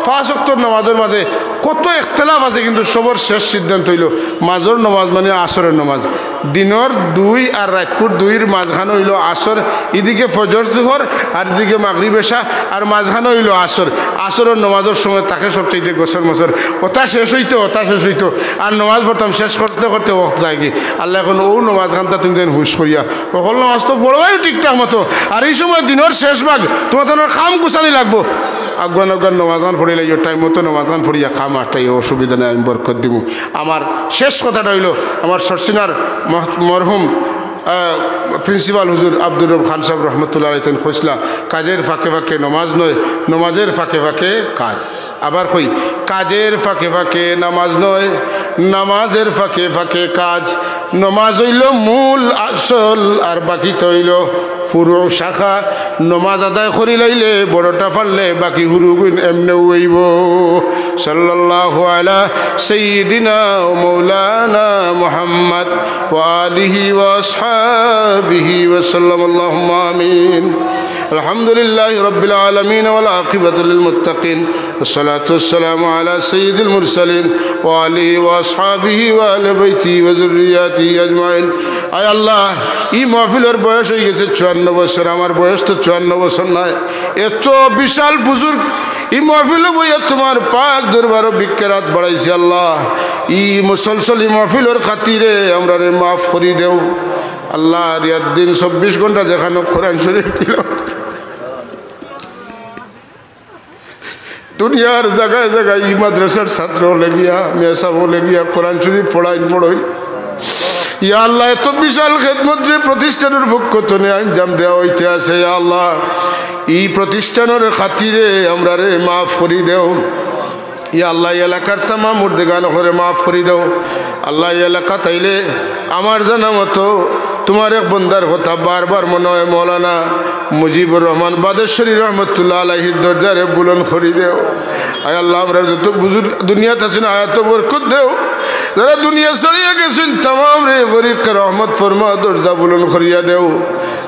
পাঁচ ওয়াক্তর নমাজর মাঝে কত ইখতিলাফ আছে, কিন্তু সবর শেষ সিদ্ধান্ত অইলো মাজর নমাজ মানি আসরর নমাজ। দিনর দুই আর রাইতকুর দুইর মাঝখানো অইলো আসর, ইদিকে ফজর জোহর আর ইদিকে মাগরিব এশা, আর মাঝখানো অইলো আসর। আসরর নমাজর সময় থাকে সবচাইতে গছর মছর, ওটা শেষ অইতো, ওটা শেষ অইতো, আর নমাজ পড়তাম, শেষ করতে করতে ওয়াক্ত যায়গি। আল্লায় কইন অউ নমাজ খানতা তুমি যেন হুশ করিয়া, হকল নমাজ তো পড়বায়ও ঠিকঠাক মতো, আর ই সময় দিনর শেষ ভাগ, তুমার তানর কাম গুছানি লাগবো। আগুয়ান আগুয়ান নমাজ খান পড়িলাইও, টাইম মতো নমাজ খান পড়িয়া কাম আটাইও, অসুবিধা নাই, আমি বরকত দিমু। আমার শেষ কথাটা অইলো, আমার সরসিনার মহ-, মরহুম, আহ, প্রিন্সিপাল হুজুর আব্দুর রব খান সাব রহমতুল্লাহ আলাইহি তাইন কইছলা, "কাজের ফাঁকে ফাঁকে নমাজ নয়, নমাজের ফাঁকে ফাঁকে কাজ।" আবার কই, "কাজের ফাঁকে ফাঁকে নামাজ নয়, নামাজের ফাঁকে ফাঁকে কাজ।" নমাজ অইলো মূল আসল, আর বাকিতা অইলো ফুরু শাখা। নমাজ আদায় করিলাইলে, বড়টা পারলে, বাকি হুরুগুইন এমনেউ অইবো। সাল্লাল্লাহু আলা সাইয়্যিদিনা ওয়া মাওলানা মুহাম্মদ ওয়া আলিহি ওয়া আসহাবিহি ওয়া সাল্লাম। আল্লাহুম্মা আমিন। আলহামদুলিল্লাহি রাব্বিল আলামিন ওয়াল আকিবাতু লিল মুত্তাকিন। والصلاة والسلام على سيد المرسلين وآله وأصحابه وأهل بيته وذرياته أجمعين। আয় আল্লাহ, ই মাহফিলর বয়স অইগেছে চুয়ান্ন বছর, আমার বয়স তো চুয়ান্ন বছর নায়। এত বিশাল বুজুর্গ ই মাহফিলো বইয়া তুমার পাক দরবারো ভিক্ষার আত বাড়াইছি আল্লাহ। ই মুসলসল ই মাহফিলর খাতিরে আমরারে মাফ করি দেও আল্লাহ। আর ইয়ার দিন চব্বিশ ঘন্টা যেখানো কোরআন শরীফ তিলাওয়াত দুনিয়ার জাগায় জাগায় ই মাদ্রাসার ছাত্র অকলে গিয়া, মেসাব অকলে গিয়া কোরআন শরীফ পড়াইন, পড়ইন। ইয়া আল্লাহ, এত বিশাল খেদমত যে প্রতিষ্ঠানর পক্ষ তনে আঞ্জাম দেওয়া অইতে আছে, ইয়া আল্লাহ, ই প্রতিষ্ঠানর খাতিরে আমরারে মাফ করি দেও। ইয়া আল্লাহ, ই এলাকার তামাম মুর্দেগান অকলরে মাফ করি দেও। আল্লাহ, ই এলাকাত আইলে আমার জানা মতো তুমার এক বন্দার কথা বারবার মনো অয়, মৌলানা মুজিবুর রহমান বাদেশ্বরী রহমতুল্লাহ আলাইহির দরজারে বুলন্দ করি দেও। আয় আল্লাহ, আমরার যত বুজুর্গ দুনিয়াত আছইন, হায়াতো বরকত দেও। যারা দুনিয়া ছাড়িয়া গেছইন, তামামরে গরিবকে রহমত ফরমাও, দরজা বুলন্দ করিয়া দেও।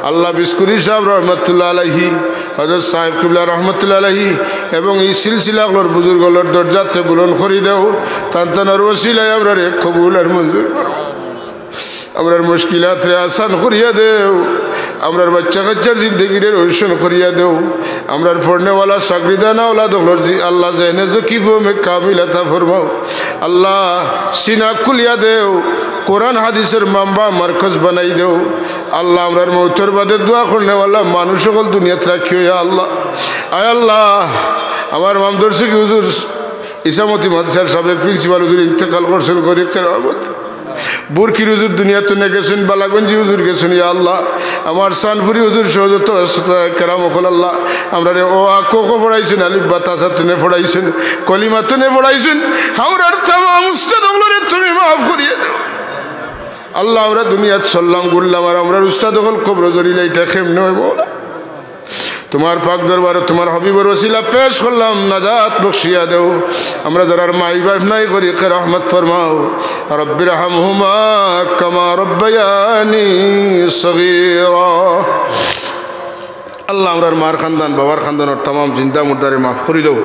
আল্লাহ, বিস্কুরি সাব রহমতুল্লাহ আলাইহি, হজরত সাহেব কিবলা রহমতুল্লাহ আলাইহি এবং ই সিলসিলা অকলর বুজুর্গ অকলর দরজাতে বুলন্দ করি দেও। তান তানর ওসিলায় আমরারে কবুল আর মঞ্জুর করো। আমরার মুশকিলাতরে আসান করিয়া দেও, আমরার বাচ্চা কাচ্চার জিন্দেগিরে রোশন করিয়া দেও, আমরার পড়নেওয়ালা চাকরিদানা অকলর জি-, আল্লাহ জেহেনে জকিফো মে কামিল আতা ফরমাও। আল্লাহ, সিনা খুলিয়া দেও, কোরআন হাদিসর মামবা মারকজ বানাই দেও। আল্লাহ, আমরার মউতর বাদে দোয়া করনেওয়ালা মানুষ অকল দুনিয়াত রাখিও, ইয়া আল্লাহ। আয় আল্লাহ, আমার মামদরসিকি হুজুর, ইসামতি মাদ্রাসার সাবেক প্রিন্সিপাল হুজুর ইন্তেকাল করছইন, গরিব কেরামত। বুরকির হুজুর দুনিয়া তনে গেছইন, বালাগঞ্জি হুজুর গেছইন, ইয়া আল্লাহ। আমার সানফুরি হুজুর সহ যত উস্তাদ কেরাম অকল আল্লাহ, আমরারে অ আ ক খ পড়াইছইন, আলিফ বা তা সা তনে পড়াইছইন, কলিমা তনে পড়াইছইন, আমরার তামাম উস্তাদ অকলরে তুমি মাফ করিয়া দেও। আল্লাহ, আমরা দুনিয়াত চললাম, ঘুরলাম, আর আমরার উস্তাদ অকল কবরো জড়িলে ইটা কেমনে অইবো? তুমার পাক দরবারো তুমার হাবিবর ওসিলা পেশ করলাম, নাজাত বখশিয়া দেও। আমরা যারার মাই বাপ নাই, গরিবকে রহমত ফরমাও। রব্বির হামহুমা কামা রব্বায়ানি সগীরা। আল্লাহ, আমরার মার খান্দান, বাবার খান্দানর তামাম জিন্দা মুর্দারে মাফ করি দেও।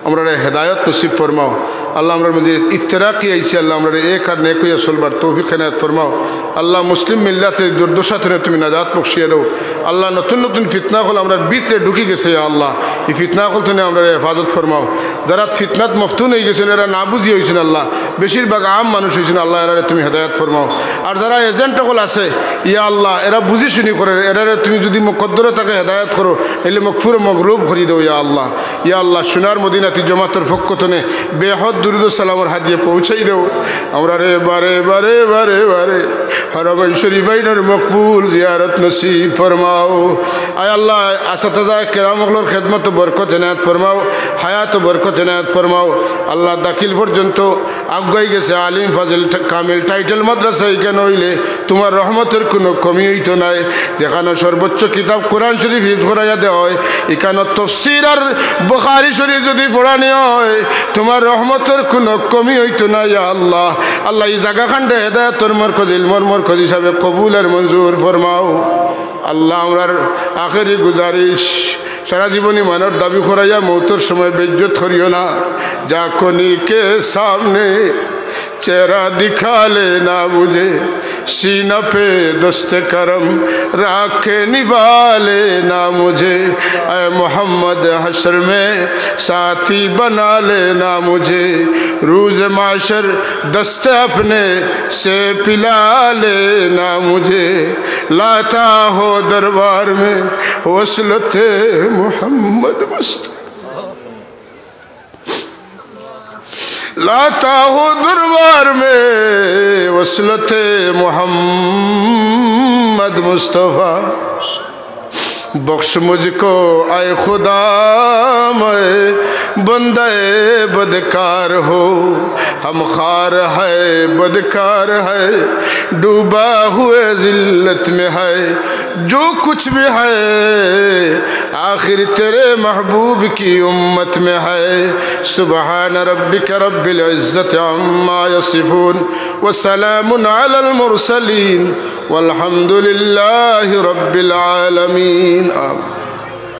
আমরারে হেদায়ত নসিব ফরমাও। আল্লাহ, আমরার মাঝে ইফতেরাকি আইছে, আল্লাহ, আমরারে এক আর নেক অইয়া চলবার তৌফিক এনায়েত ফরমাও। আল্লাহ, মুসলিম মিল্লাতরে দুর্দশা তনে তুমি নাজাত বখশিয়া দেও। আল্লাহ, নতুন নতুন ফিতনা অকল আমরার ভিতরে ঢুকি গেছে, ইয়া আল্লাহ, ই ফিতনা অকল তনে আমরারে হেফাজত ফরমাও। যারা ফিতনাত মফতুন অইগেছইন, এরা না বুঝি অইছইন আল্লাহ, বেশিরভাগ আম মানুষ অইছইন আল্লাহ, এরারে তুমি হেদায়ত ফরমাও। আর যারা এজেন্ট অকল আছে, ইয়া আল্লাহ, এরা বুঝি শুনি করের, এরারে তুমি যুদি মুকদ্দরো থাকে হেদায়ত করো, নাইলে মকফুর ও মগলুব করি দেও, ইয়া আল্লাহ। ইয়া আল্লাহ, সোনার মদিনাতি জমাতর পক্ষ তনে বেহদ দুরুদ ও সালামর হাদিয়া পৌঁছাই দেও। আমরারে বারে বারে বারে বারে হরমাইন শরীফাইনর মকবুল জিয়ারত নসিব ফরমাও। আয় আল্লাহ, আসাতাজা কেরাম অকলর খেদমতো বরকত এনায়েত ফরমাও, হায়াতো বরকত এনায়েত ফরমাও। আল্লাহ, দাখিল পর্যন্ত আগুয়াই গেছে আলিম ফাজিল টা-, কামিল টাইটেল মাদ্রাসা, ইখান অইলে তুমার রহমতর কুনু কমি অইতো নায়। যেখানো সর্বোচ্চ কিতাব কোরআন শরীফ হিফজ করাইয়া দেওয়া অয়, ইখানো তফসির আর বুখারী শরীফ যুদি পড়ানি অয়, তুমার রহমতর কুনু কমি অইতো নায়, ইয়া আল্লাহ। আল্লাহ, ই জাগাখানরে হেদায়তর মরকজ, ইলমর মরকজ হিসাবে কবুল আর মঞ্জুর ফরমাও। আল্লাহ, আমরার আখেরি গুজারিশ, সারা জীবন ইমানর দাবি করাইয়া মউতর সময় বেইজ্জত করিও না। যা কনি কে সামনে চেহারা দিখালে না বুঝে, सीना पे दस्ते करम रख के निभा लेना मुझे। ऐ मोहम्मद, हश्र में साथी बना लेना मुझे। रोज़ माशर दस्ते अपने से पिला लेना मुझे। लाता हो दरबार में वसलत मोहम्मद मुस्तफा। लाता हो दरबार में वसलत मोहम्मद मुस्तफा। बख्श मुझको ऐ खुदा, मैं बंदे बदकार हो। हम खार है, बदकार है, डूबा हुए जिल्लत में है। जो कुछ भी है, आखिर तेरे महबूब की उम्मत में है। सुबहान रब्बिक रब्बिल इज्जति अम्मा यसिफून, व सलामुन अलल मुरसलीन, वल्हम्दुलिल्लाहि रब्बिल आलमीन। आमीन।